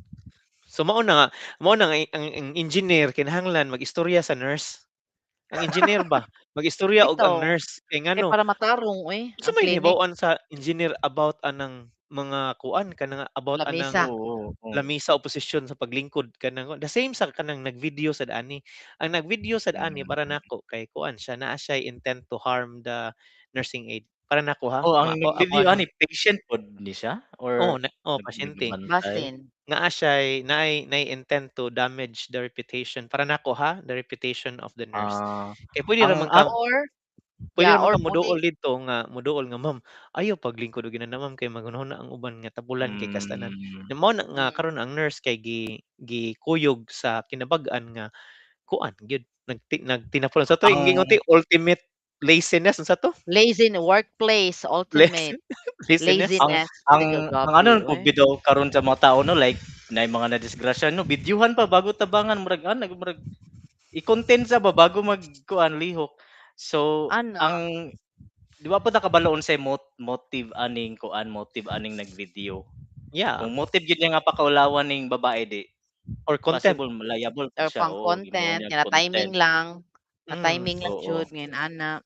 So mao na nga ang ang engineer kinahanglan mag-istorya sa nurse. Ang engineer ba, mag-istorya og ang Bitaw, nurse kay kay ngano para matarong uy unsa ang may clinic. nahibaw-an sa engineer about anang mga kuan kanang about anang Lamesa. Oo, oo. lamesa o posisyon sa paglingkod kanang the same sa kanang nag-video sad ani. Ang nag-video sad ani para Mm. nako kay kuan siya naa siya'y intent to harm the nursing aid, para nako ha, Oh, ang ma ako nag-video ako ani. ani patient pod ni siya Oo or na oo, pasyente. nagbantay? Basin. Naa siya'y naay naay intent to damage the reputation, para nako ha, the reputation of the nurse. Ah, Kay pwede ang ra man ak kang Or pwede yeah ra man or ka moduol pwede didto nga moduol nga, "Ma'am ayaw paglingkod og inana ma'am kay maghunahuna ang uban nga tapulan kay kas tanan." Hmm. Mao na nga Hmm. karon ang nurse kay gikuyog sa kinabag-an nga kuan gyud nagtinapol. Unsa 'to Ang ingon ultimate laziness, unsa 'to? Lazy in workplace, Lazy ultimate. laziness? Ang Laziness ang ang ano grabe pud uy. bitaw karon sa mga tao 'no, like naay mga nadisgrasya 'no, bidyuhan pa bago tabangan murag ana murag i-content sa ba bago mag-kuan lihok. So Ana. ang di ba pud ta kabalo unsay motive aning kuan, motive aning nag-video. Yeah. Kung motive gyud niya nga pakaulawan ning babae di Or content. Possible liable pud Or siya, pang oo, gimuon content niyang nga na content. timing lang, na Mm. timing lang Oo. jud ngayon ana.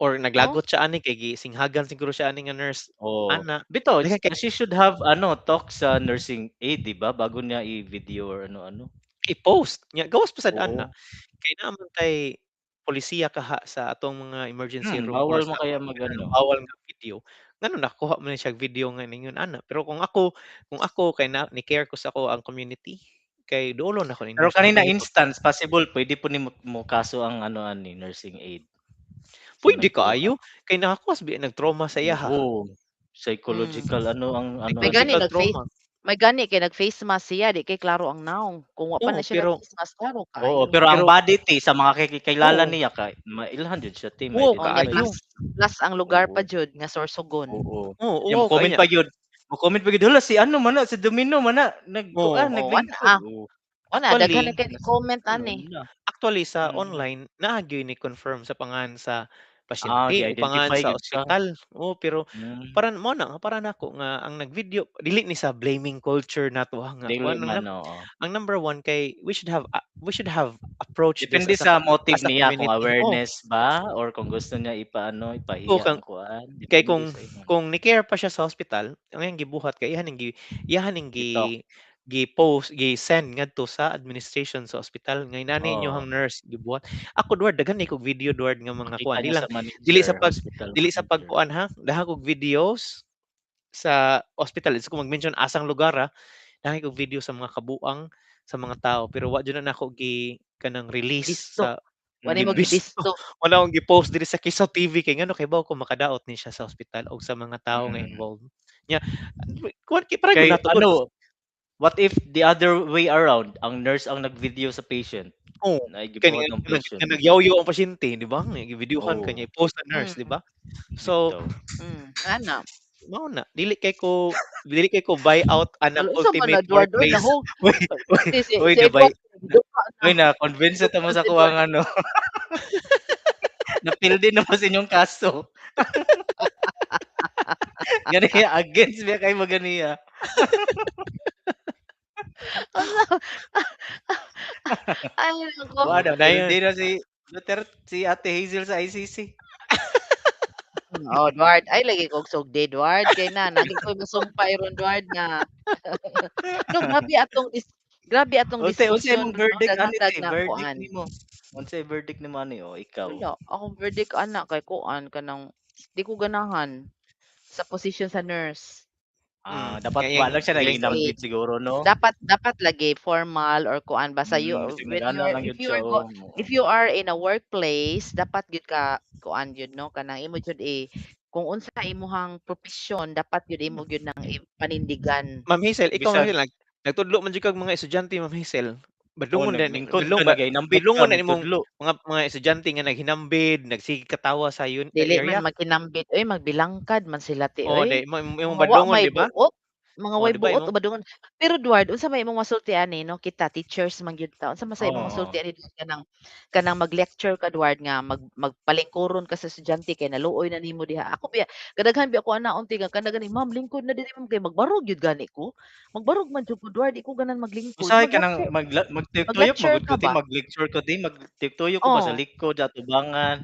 Or No? naglagot siya ani kay gisinghagan siguro siya ani nga nurse Oo, ana. bitaw Daghan kay she should have ano, talk sa nursing aid, 'di ba, bago niya i-video or ano-ano. I-post nya gawas pa sad ana Oo. kay naa man tay polisiya kaha sa atong mga emergency Hmm, room or bawal sa mo kaya ospital mag-ano. bawal nga video. Ngano nakuha man ni siya video nga ningon ana, pero kung ako kay na ni-care ko sa akoang community kay duolon nako ning Pero nurse kani na mahimo. instance possible puwede pud ni mokaso ang ano ani nursing aid sa Puwede nagkuha. kaayo kay naka-cause biya nag-trauma sa iyaha. Oo, Hmm. psychological ano ang ano May ani. gani Psychological nag-face trauma. may gani kay nag-face mask siya di kay klaro ang nawong, kung wa pa na Oo, siya pero nag-face mask klaro Oo, kaayo. pero ang Pero body ti sa mga kakilala Oo. niya kay mailhan jud siya ti, Uwaw Oh, nya ma-identify kaayo. plus jud. plus ang lugar Oo. pa jud nga Sorsogon. Oo, Oo, nya uwaw kaayo mo-comment nya. pa gyud mo-comment pa gyud, "Hala si ano man na, si Domino man na Oo. nagkuan, Oh, naglingkod." Oh. wana daghan Actually na kay Mas ni-comment ano ani. na. Actually sa Mm. online naa gyoy ni-confirm sa pangalan sa Ah, pasyente o pangalan gi-identify sa gyud siya. ospital, oo, pero Hmm. para mao na para nako nga ang nag-video dili ni sa blaming culture nato ha nga Dili kuan man, oo. ang number 1 kay we should have approached this Depende sa motive as a niya kung community, oh. awareness ba or kung gusto niya ipaano, O ipahiya kang ang kuan, kay depende kung sa imo. kung ni-care pa siya sa hospital ang iyang gibuhat kay iyaha ning I-talk. gi-post, gi-send ngadto sa administration sa ospital nga inani Oo. inyohang nurse gibuhat. Ako duwa daghan kog video duward nga mga Pakita kuan niya di lang sa dili manager, sa pag hospital dili sa manager. pagkuan ha, daghan kog videos sa ospital lisod ko mag-mention asang lugar, ah. Daghan kog video sa mga kabuang sa mga tawo pero wa jud na nako gi kanang release Bisto, sa wa nimo Mm. gibisto gibisto. wala akong gi-post diri sa Kisap TV kay ngano kabalo ko makadaot ni siya sa ospital o sa mga tawo nga Mm. involved. Nya kuan kay para gyud Kay nato gud. ano, what if the other way around, ang nurse ang nag-video sa patient, Oo, naay kani gibuhat ng nga patient. nagyawyaw ang pasyente 'di ba, nga gibidyuhan ka Oo. niya i-post sa nurse 'di Mm. ba? So Bitaw. Hmm, ana. Mao na dili kay ko dili kay ko buy out anang Hala unsa man ultimate na Edward oy workplace. nahu Uy, uy, si si uy si nabay Edward giduha na, uy na-convince na giduha ta mo na sa si Edward. akoang ano. Napildi na mo sa inyong kaso. Ganiya against biya kay mo ganiha. Hala. Ay naku. Wa Oh, napildi padayon. na si Duterte si Ate Hazel sa ICC. Oh, Edward, ay lagi kog sugdi Edward kay na naa gyud koy masumpay ron Edward nga. No grabe atong grabe atong Unsay unsay diskusyon imong no, verdict daghan ani tag te, verdict nakuan. nimo? Unsay verdict nimo ani oh, ikaw? Wala, akong verdict ana kay kuan kanang di ko ganahan sa posisyon sa nurse. Hmm, Ah, dapat kay wa yang lang siya Nurse yang naghinambit aid. siguro 'no? Dapat dapat lagi formal or kuan basta you Mm, bisag when nag-ana you're lang if gyud you siya are go oh, oo. if you are in a workplace dapat gyud ka kuan gyud 'no, kanang imo jud i kung unsa imong propesyon dapat gyud Hmm. imo gyud nang i panindigan. Ma'am Hazel, ikaw Ma'am Bisag Hazel, nagtudlo man jud kag mga estudyante Ma'am Hazel. Oo, Badlungon dani naglingkod badlong ka, ba nagahinambit ka badlongon na nimong magtudlo. mga estudyante nga naghinambit, nagsigeg katawa sa yun Dili man area? maghinambit uy, magbilangkad man sila te Oh, uy. di mo imong Mga wa badlongon may 'di ba? buot, mga Oh, way 'di ba buot imong o badlungon. Pero Edward unsa may imong masulti ani 'no, kita teachers man gyud ta, unsa man sa imong Oo. masulti ani kanang kanang mag-lecture ka Edward nga magpalingkuron ka sa estudyante kay naluoy na nimo diha. Ako biya kadaghan biya ko anaon ti kana gani, "Ma'am lingkod na diri ma'am," kay magbarog gyud gani ko. Magbarog man jud ko Edward, di ko ganahan maglingkod. Usahay kanang Mag-lecture magtuyok-tuyok man mag-lecture gud ka ko te, ba? mag-lecture ko te, magtuyok-tuyok ko ba sa Oh. likod, sa atubangan.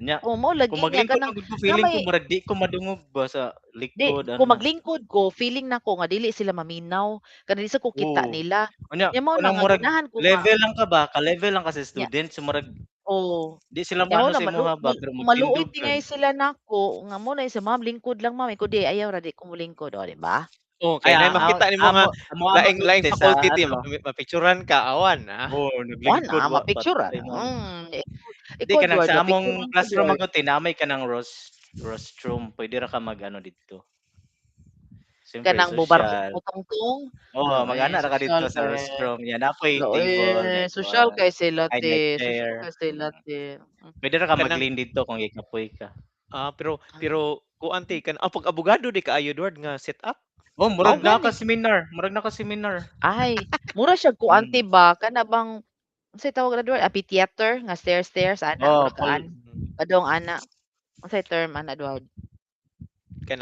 Nya Oh, mao kung lagi nya maglingkod kanang man gud ko na feeling ko may murag di ko madungog ba sa Di, likod kung ana. maglingkod ko feeling nako nga dili sila maminaw, kanang lisod ko kita Oo, nila. unya Nya mao na kanang nga murag ganahan ko nga level lang ka ba, ka-level lang ka sa Nya student so murag oo, di sila nya mao maano na sa imuha ba pero maluoy magtindog ka. tingali sila nako nga mo na sa ma'am lingkod lang ma'am, ko di ayaw ra di ko molingkod, oh, 'di ba? Oh, kay Ay, nay Oh. makita nimo nga amo moama laing gud laing te sa faculty team ano mapicturan ka, awan ah. Oo, Kuan, naglingkod wa mapicturan, patay man. Di ikaw kanang Edward, sa among mapicturan ka classroom Edward. man gud te naa may kanang rostrum pwede ra ka mag-ano didto. Siyempre Kanang mobarog social. motungtong, Oo, hala, eh, mag-ana ra ka sosyal didto sa kay rostrum, yan naa poy hala, table eh, na sosyal kuan kay sila ay te, na sosyal chair, kay sila mm. te, hmm. Pwede ra ka Kanang mag-lean didto kung gikapoy ka. Ah, pero pero kuan te pag abogado di kaayo Edward nga set up? Oh, Mao murag Kanang naa ka gani. seminar, murag naa ka seminar. Ay, mura siya kuan Hmm. te ba kana bang unsay tawag na Edward, amphitheater nga stair stairs ana Oh, mura kaan Mm. padung ana, unsay term ana Edward?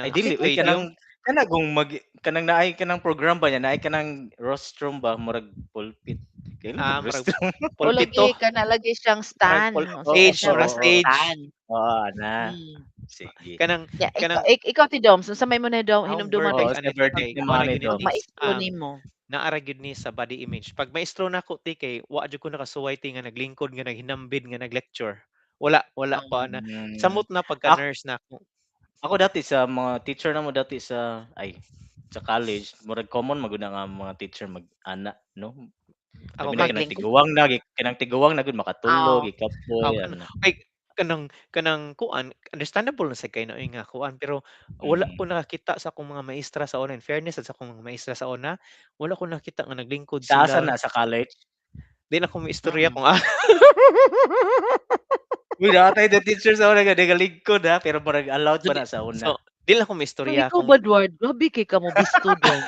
Ay Kanang dili uy Amphitheater. stadium? kanang kana kung mag Kanang naay kanang program ba niya, naay kanang rostrum ba murag pulpit. Kaila Ah, tag murag rostrum. O pulpito. lagi kana lagi siyang Murag stand, pul unsa Oo, na stage, siya murag basta oo, oo. stage. stand. Oo, ana. Hmm. Sige. Kanang Ya ikaw kanang ik ikaw Ti Doms, unsa may mo Akong hinumduman Oo, pag verdict sa ani te verdict pag kay ni kuan ra Manny gyud ni pag ti, Doms. maestro nimo? naa ra gyud ni sa body image. 'Pag maestro nako ti kay wa jud ko nakasuway ti nga naglingkod, nga naghinambid, nga nag-lecture. Wala, wala ko Oo. ana. Hmm, Samot na ak pagka-nurse nako. Ako dati sa mga teacher namo dati sa ay sa college murag common man gud na nga mga teacher mag-ana 'no. Ako Labi na kay kanang Maglingkod? tiguang na, kanang tiguang na gud makatulo, Oo. gikapoy Aw kana ana. ay kanang kanang kuan, understandable na sad kay na nga kuan, pero wala Mm. ko nakakita sa akong mga maestra sa una, in fairness sad sa akong mga maestra sa una, wala ko nakita nga naglingkod Sa asa sila. na, sa college? Di na ko moistorya Mm. kung a Uy, naa tay the teacher sa una nga nagaligkod, ha, pero murag allowed So pa di na sa so una. dili na ko Pero moistorya ikaw kung ba Dward, grabe kay ka mobisto dong.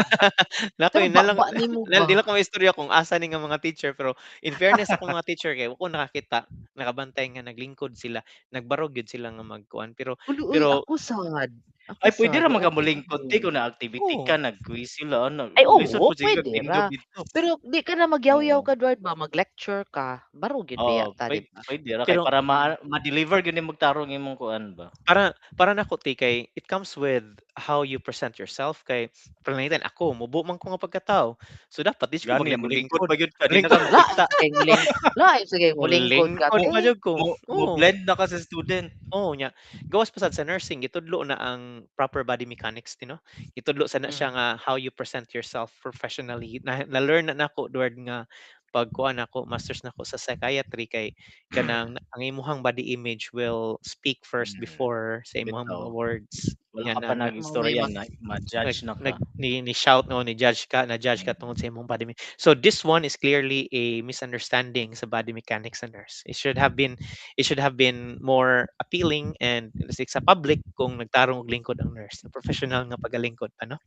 Na Pero ako'y nalang baba nimo na ba? di lang ko moistorya kung asa ni nga mga teacher, pero in fairness sa akong mga teacher kay wa ko nakakita, nakabantay nga naglingkod sila, nagbarog gyud sila nga magkuan pero Ulo uy, pero ako sad, ako Ay puwede sad ra wa man ko ka molingkod kabalo. te kung na-activity Oo. ka, nag-quiz sila ana, Ay lisod oo, pud siguro puwede tindog ra. didto. Pero di ka na magyawyaw Oo. ka Dward ba, mag-lecture ka, barog gyud Oo, biya ta, di ba? puwede ra kay Pero para Hmm. ma-deliver gyud nimo tarong imong kuan ba. Para para nako ti kay it comes with how you present yourself kay pananglitan ako mubo man ko nga pagkatawo. So dapat di jud ko Gani molingkod maglingkod-lingkod, pa gyud ka, di na lingkod ka makita. Lain sa kay muling lain sa kay molingkod ka Molingkod Mo te. pa jud ko, mo oo. mo-blend na ka sa student. Oo nya, gawas pa sad sa nursing gitudlo na ang proper body mechanics ti 'no. Gitudlo sad na Hmm. siya nga how you present yourself professionally na na-learn na nako Duward nga pagkuan nako, masters nako sa psychiatry kay kanang ang imong body image will speak first Mm, before sa imong bitaw. mga words Wala nga ka pa na na Mao may nag-istorya mag na nag ma-judge na ka. nag ni ni-shout o ni-judge ka, na-judge ka Mm. tungod sa imong body me so this one is clearly a misunderstanding sa body mechanics sa nurse. It should have been more appealing and sa public kung nagtarong og lingkod ang nurse, professional nga pagalingkod ano.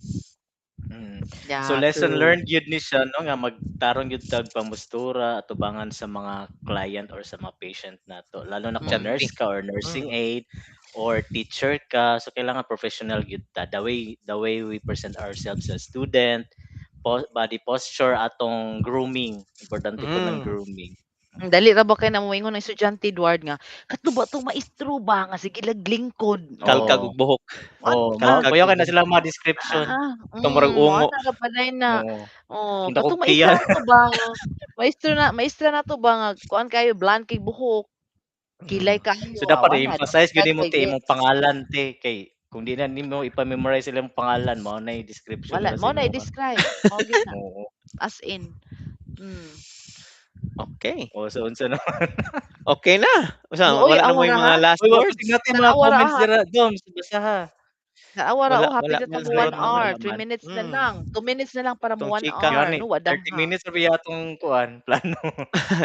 Mm. So Yeah, lesson true. learned gyud ni siya 'no nga magtarong gyud tag pamustura atubangan sa mga client or sa mga patient nato lalo na kung Mm. Estudyante, nurse ka or nursing hmm. aid or teacher ka, so kailangan professional gyud ta. The way we present ourselves as student, body posture, atong grooming, importante po ng Hmm. grooming. Dali ra ba kay na moingon ang estudyante Duward nga, "Kato ba 'tong maestro ba nga sige lag lingkod?" Oh. Kalkag Oo. og buhok, What Oo, ah. kalkag kuyaw og kay na buhok. sila mga description. Ah, Katong murag mo ungo. ana ra balay na Oo, oh, kung dakog katong tiyan. maestra nato ba nga maestro na maestra nato ba nga kuan kaayo blunt kay buhok, Hmm, kilay kaayo, So ah, dapat wala i-emphasize gyud nimo kay te imong pangalan te kay kung di na nimo ipa-memorize ilang pangalan mao nay description Wala, nila sa mao na imuha. i-describe, mao gyud na. Oo. As in, hmm. Okey. Oh, so unsa naman? Okey na, unsa Uy, wala na awa moy ra ha. mga last Uy, wa basig words? naa tay mga Tan-awa ra, comments ha. dira Doms, basaha. Tan-awa ra Wala oh, wala hapit na ta man mo Ay 1 ron hour, naman, wala 3 man? minutes na hmm. lang, 2 minutes na lang para Tong mo-one chika. hour Gani, no wada 30 ha. minutes ra biya atong kuan, plano.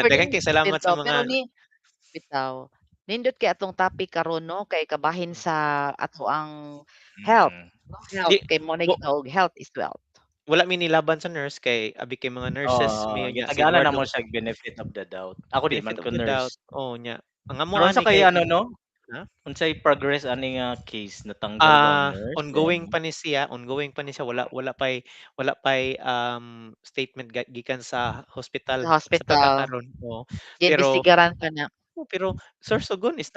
Daghan kay salamat sa Bitaw pero mga ni bitaw, nindot kay atong topic karon 'no, kay kabahin Hmm. sa atoang health, Mm. no Di health kay mao nay wo gitawag health is wealth. Wala mi nilaban sa nurse kay abi kay mga nurses Oo, mi nya si gitag-an Eduardo namo siyag benefit of the doubt. Ako di Benefit man of ko the doubt, nurse. oo nya. Ang Pero amoa unsa ani kay kay ano 'no, ha? unsay progress ani nga case, natanggal ba ang Ah, nurse ongoing ano? pa ni siya ongoing pa ni siya wala wala pay wala pay, statement gikan sa Sa hospital sa hospital. pagkakaron, oo. Pero Giimbestigaran pa na. oo, pero Sorsogon is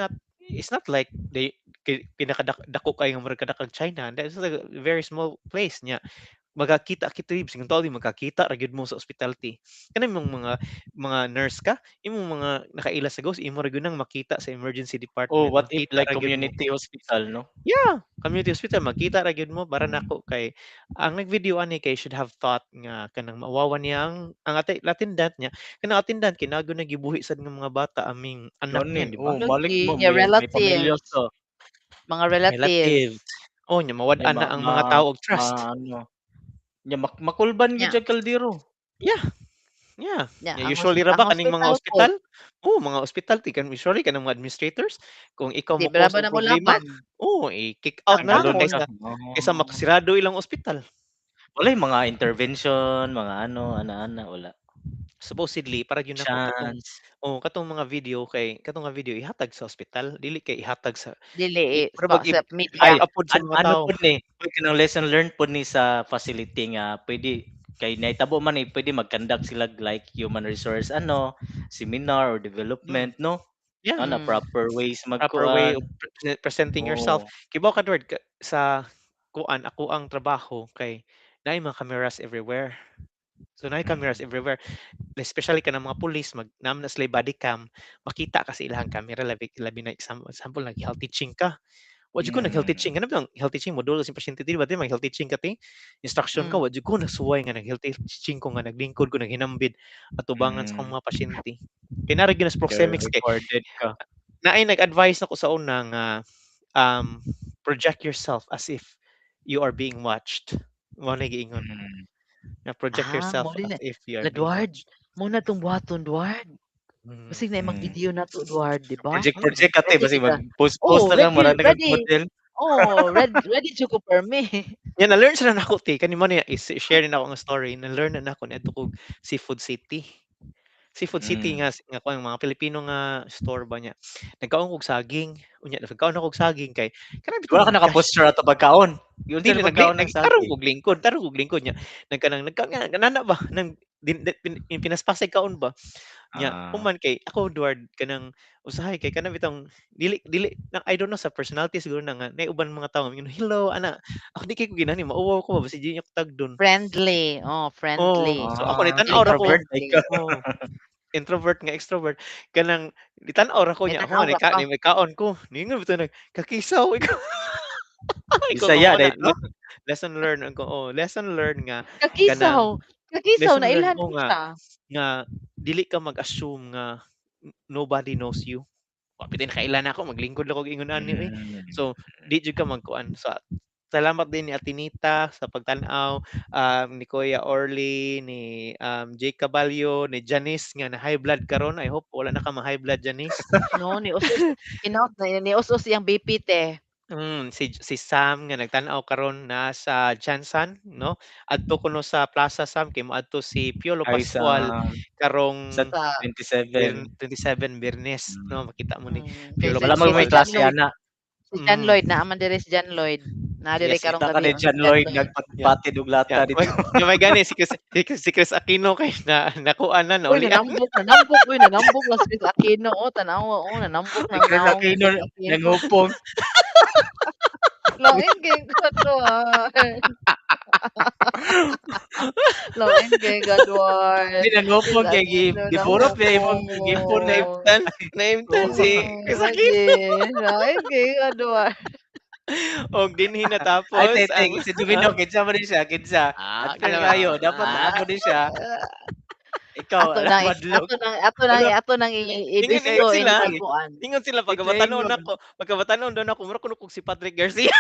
not like the ki pinakadak dako kaayo nga murag kadakag China, that is like a very small place nya magakita kita bisag unsaon magkakita ra gyud mo sa ospital te. Kana bang mga nurse ka, imong mga nakaila sa gawas imo ra gyud nang makita sa emergency Oh, department, what if makita like ra gyud mo. community hospital 'no? Yeah, community hospital magkita ra gyud mo para Mm. nako kay ang nag-video ani kay should have thought nga kanang maawawan niyang ang ate attendant niya, kanang attendant kay naa gyud gibuhi sad nga mga bata aming anak Gani niya, di ba? oh, malik Lagi mo niya may pamilya relatives. sa. Mga relatives. Relatives, oh nya Nya mawad-an ma na ang ma mga tao og trust. maano, nya makulban gyud Nya siyag kaldero. Yeah, yeah. Nya Yeah, usually ra ang ba kaning mga hospital pod ospital? Oo, mga ospital ti kan usually kanang mga administrators kung ikaw Di mo-cause ba og na problema, molaban. oo, i-kick out na lang Tanggalon Tanggalon. ka, kaysa kaysa ah. makasirado ilang ospital. Walay mga intervention, mga ano, ana-ana, wala? Supposedly para gyud nako katong Chance. oh, katong mga video kay katong mga video ihatag sa ospital, dili kay ihatag sa Dili, i eh, mura pa bag sa media. Ay, ipod sa mga ano tawo. pud ni, uy, kanang lesson learned pud ni sa facility nga pwede kay nahitabo man ni pwede mag-conduct sila like human resource ano, seminar or Mm. development 'no? Yeah. Ana Hmm. proper ways Proper way magkuan. of presenting yourself. Oo. Kibaw ka Edward ka sa kuan ako ang trabaho kay naay mga cameras everywhere. So naay cameras Mm. everywhere. Especially kanang mga pulis mag naa man na sila'y body cam, makita kasi ilahang camera labi labi na example nag-health teaching ka. Wa jud ko nag-health Mm. teaching, kana bitawng health teaching modulol sa pasyente dili ba ti mag-health teaching ka ti? Instruction ka Hmm. wa jud ko nasuway nga nag-health teaching ko nga naglingkod ko naghinambit atubangan sa akong Mm. mga pasyente. Kay naa ra gyud sa Kay proxemics kay recorded ka. naay nag-advice nako sa una nga, project yourself as if you are being watched. Mao na giingon. Mm. Nga project Ah, yourself mao din as na if you are la being Dward, watched. mao na 'tong buhaton Dward. Basig naay Mm. Mm. mag-video nato Dward, 'di ba? Project Mm. project ka te Ready basig kita mag-post-post oo, na ka ready mura na kag ready. model. Oo, ready jud ko permi. Yeah, na-learn sad na nako te kani mo ni i-share nako nga story, na-learn na nako niadto kog Seafood City. Seafood City Hmm. nga nga kuan mga Pilipino nga store ba niya. Nagkaon kog saging, unya nagkaon akog saging kay kana Wala bitong ka cash naka-posture ato pagkaon? Giunsa Dili ni nagli pagkaon nag ng tarong saging? kog lingkod, tarong kog lingkod niya nagkanang nagkaon nga nana ba nang din di pin pinaspasig kaon ba. Nya Ah. human kay ako Edward kanang usahay kay kana bitong dili dili na I don't know sa personality siguro na nga naay uban mga tawo ingon, "Hello," ana. Ako di kay ko ganahan mauwaw ko ba basig di niyo ko tagdon. Friendly, oh, Oo, friendly. so ako Ah, Dili ni-tan-aw ka ra ko introvert kay friendly. ka. oo, introvert nga extrovert kanang gi-tan-aw ra ko niya ako Ni-tan-aw nga ra ka. ni mikaon ko niingon bitaw nag, "Kakisaw" ko nga Bisaya mao diay na to? lesson learned ko, oh, lesson learned nga kanang Kakisaw, kakisaw lesson learned nailhan ko ko nga siya. nga dili ka mag-assume nga nobody knows you. Wa bitay nakaila nako maglingkod lang kog ingon ani oy. Hmm. So di jud ka magkuan sa salamat din ni Ate Nita sa pagtan-aw, ni Kuya Orly, ni, Jake Caballo, ni Janice nga na high blood karon. I hope wala na ka ma-high blood Janice. No, ni us-os hinaot na ni us-os iyang BP te. Mm, si si Sam nga nagtan-aw karon naa sa GenSan 'no. Adto kuno sa Plaza Sam kay moadto si Piolo Hi Pascual sa karong Sa 27. 27 Biyernes Hmm. 'no, makita mo ni Mm, kay Piolo si Wala man kay si may Pascual. John klase Lloyd. ana. Si John Mm. Lloyd naa man diri si John Lloyd. Naa diri Yes. karong Kita ka gabi ni oh, si John John Lloyd Lloyd. Yeah, nagpatpatid og yeah, lata didto. may may gani si Chris si Kris Aquino kay na nakuan na Uy, naulian. nanambok uy, nanambok na si Kris Aquino oh, tan-awa oh, nanambok Si na ang Kris nawong ni Aquino Kris Aquino. nanghupong. Lain kay Edward. Lain kay ka Di Edward, Kris nanghupong kay Aquino giburot diay imong gipon na nahupong. Naimtan naimtan si Mm, Kris Aquino. lagi, lain kaayo ka Edward. Og dinhi Ay te natapos te ang si ha? Jovino kinsa man ni siya, kinsa? Ah, Unfair Ano kaayo dapat ah, amo ni siya. Ikaw ato ala na is madlong. ato nang ato nang Hala, ato nang di Ingon kay ingon i-ibisto sila ini sa kuan. ingon sila Di pagkabatanon kaingon. nako pagkabatan-on daw nako mura kuno kog si Patrick Garcia.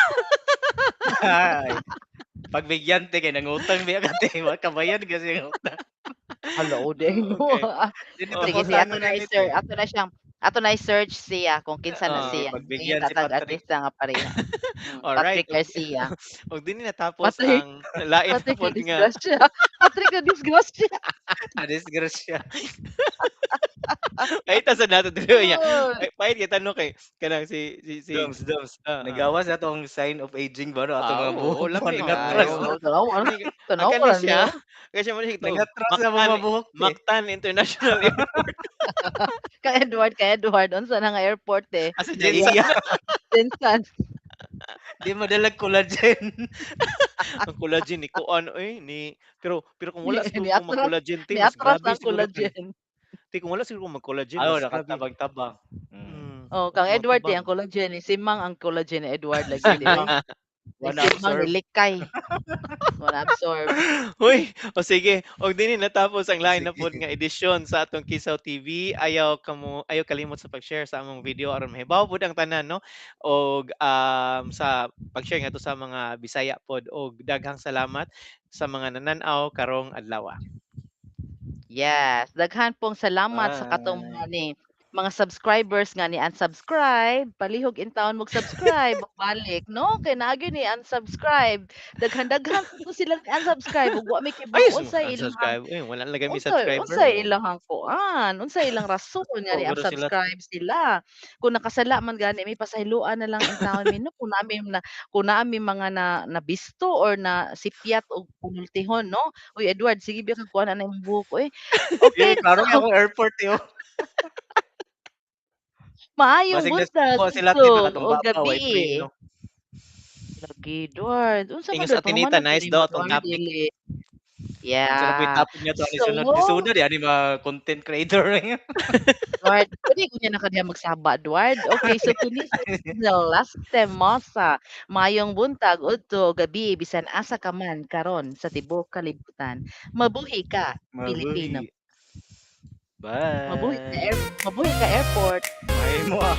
Ay, pagbigyan te kay nangutang biya ka te, wa kabayan kasi ang utang. Hala, oh, diay no, Okey. ah. Dinhi Oh. ta Sige sige ato pangutanon na ani te. i-sear ato na siyang ato na i-search siya kung kinsa na Sige Oo. siya, pagbigyan mangita si tag Patrick. artista nga pareha. Alright, Patrick og Garcia. og dinhi natapos Patrick, ang lain na Patrick pod nga nadisgrasya, Patrick nadisgrasya. Nadisgrasya. Ay ta sa nato diri nya. Ay. Ay pahit kay tanong kay kanang si si si Doms doms oo. nagawas atong sign of aging ba no atong Ah, mga oo, buhok ba lami Ay, nangatras kaayo. na. oo, tan-awa Ang tan-awa kani ra siya ni oh. kay siya man tuog Nangatras na among Mactan mga buhok te. Mactan International Airport. Kay Edward unsa na nga airport te? Ah, sa Iya GenSan. Naiya. GenSan. Di madalag collagen. Ang collagen ni kuan oy ni pero pero kung Ni wala siguro ko niatras mag-collagen te mas niatras grabe ang siguro te. collagen. Te kung wala siguro ko mag-collagen Aw, mas grabe. nakatabang-tabang, mm. Hmm, Oh, kang Edward te tabang. ang collagen ni simang ang collagen ni Edward lagi te Simang, oy. wa Ni simang na-absorb. nilikay. Wa na-absorb. Hoy, o sige og dinhi natapos ang lain na Sige. pod nga edisyon sa atong Kisaw TV. Ayaw kamo ayaw kalimot sa pag-share sa among video aron mahibaw pod ang tanan 'no og, sa pag-share ngadto sa mga Bisaya pod og daghang salamat sa mga nanan-aw karong adlawa. Yes, daghan pong salamat sa katong mga Bye. ni Mga subscribers nga ni-unsubscribe, palihog intawon mag-subscribe ug balik 'no, kay naa gyud ni-unsubscribe. Daghan-daghan pud to silang ni-unsubscribe ug wa mi Ay kibaw unsay ilahang unsubscribe, uy, wala na lagi mi unsay subscriber. unsay ilahang kuan, unsay ilang rason nga Dako guro sila. ni-unsubscribe sila. Kung nakasala man gani mi pasayloa na lang intawon mi 'no, kung naa mi na kung naa mi mga na nabisto or nasipyat og panultihon 'no. Uy Edward, sige biya kag kuhaon na imong buhok oy. Dili Okay, klaro so kay akong airport eh, oh. Maayong Basig buntag nasuko sila udto te baka o tumba pa way gabii. preno. Lagi Edward, unsa man Ingon sa Edward Atenita panghumanon ko nice nimo daw atong Edward, topic. dili. Unsa na po'y Yeah, topic nato ani so sunod lisuod na diay ani mga content creator. Edward, pwede unya na ka diha magsaba Edward. Okay, so kini si Lastimosa. Maayong buntag, udto, gabii, bisan asa ka man karon sa tibuok kalibutan. Mabuhi ka, Pilipino. Mabuhi. Mabuhi ka Bye. air mabuhi ka airport. Mahimo ah.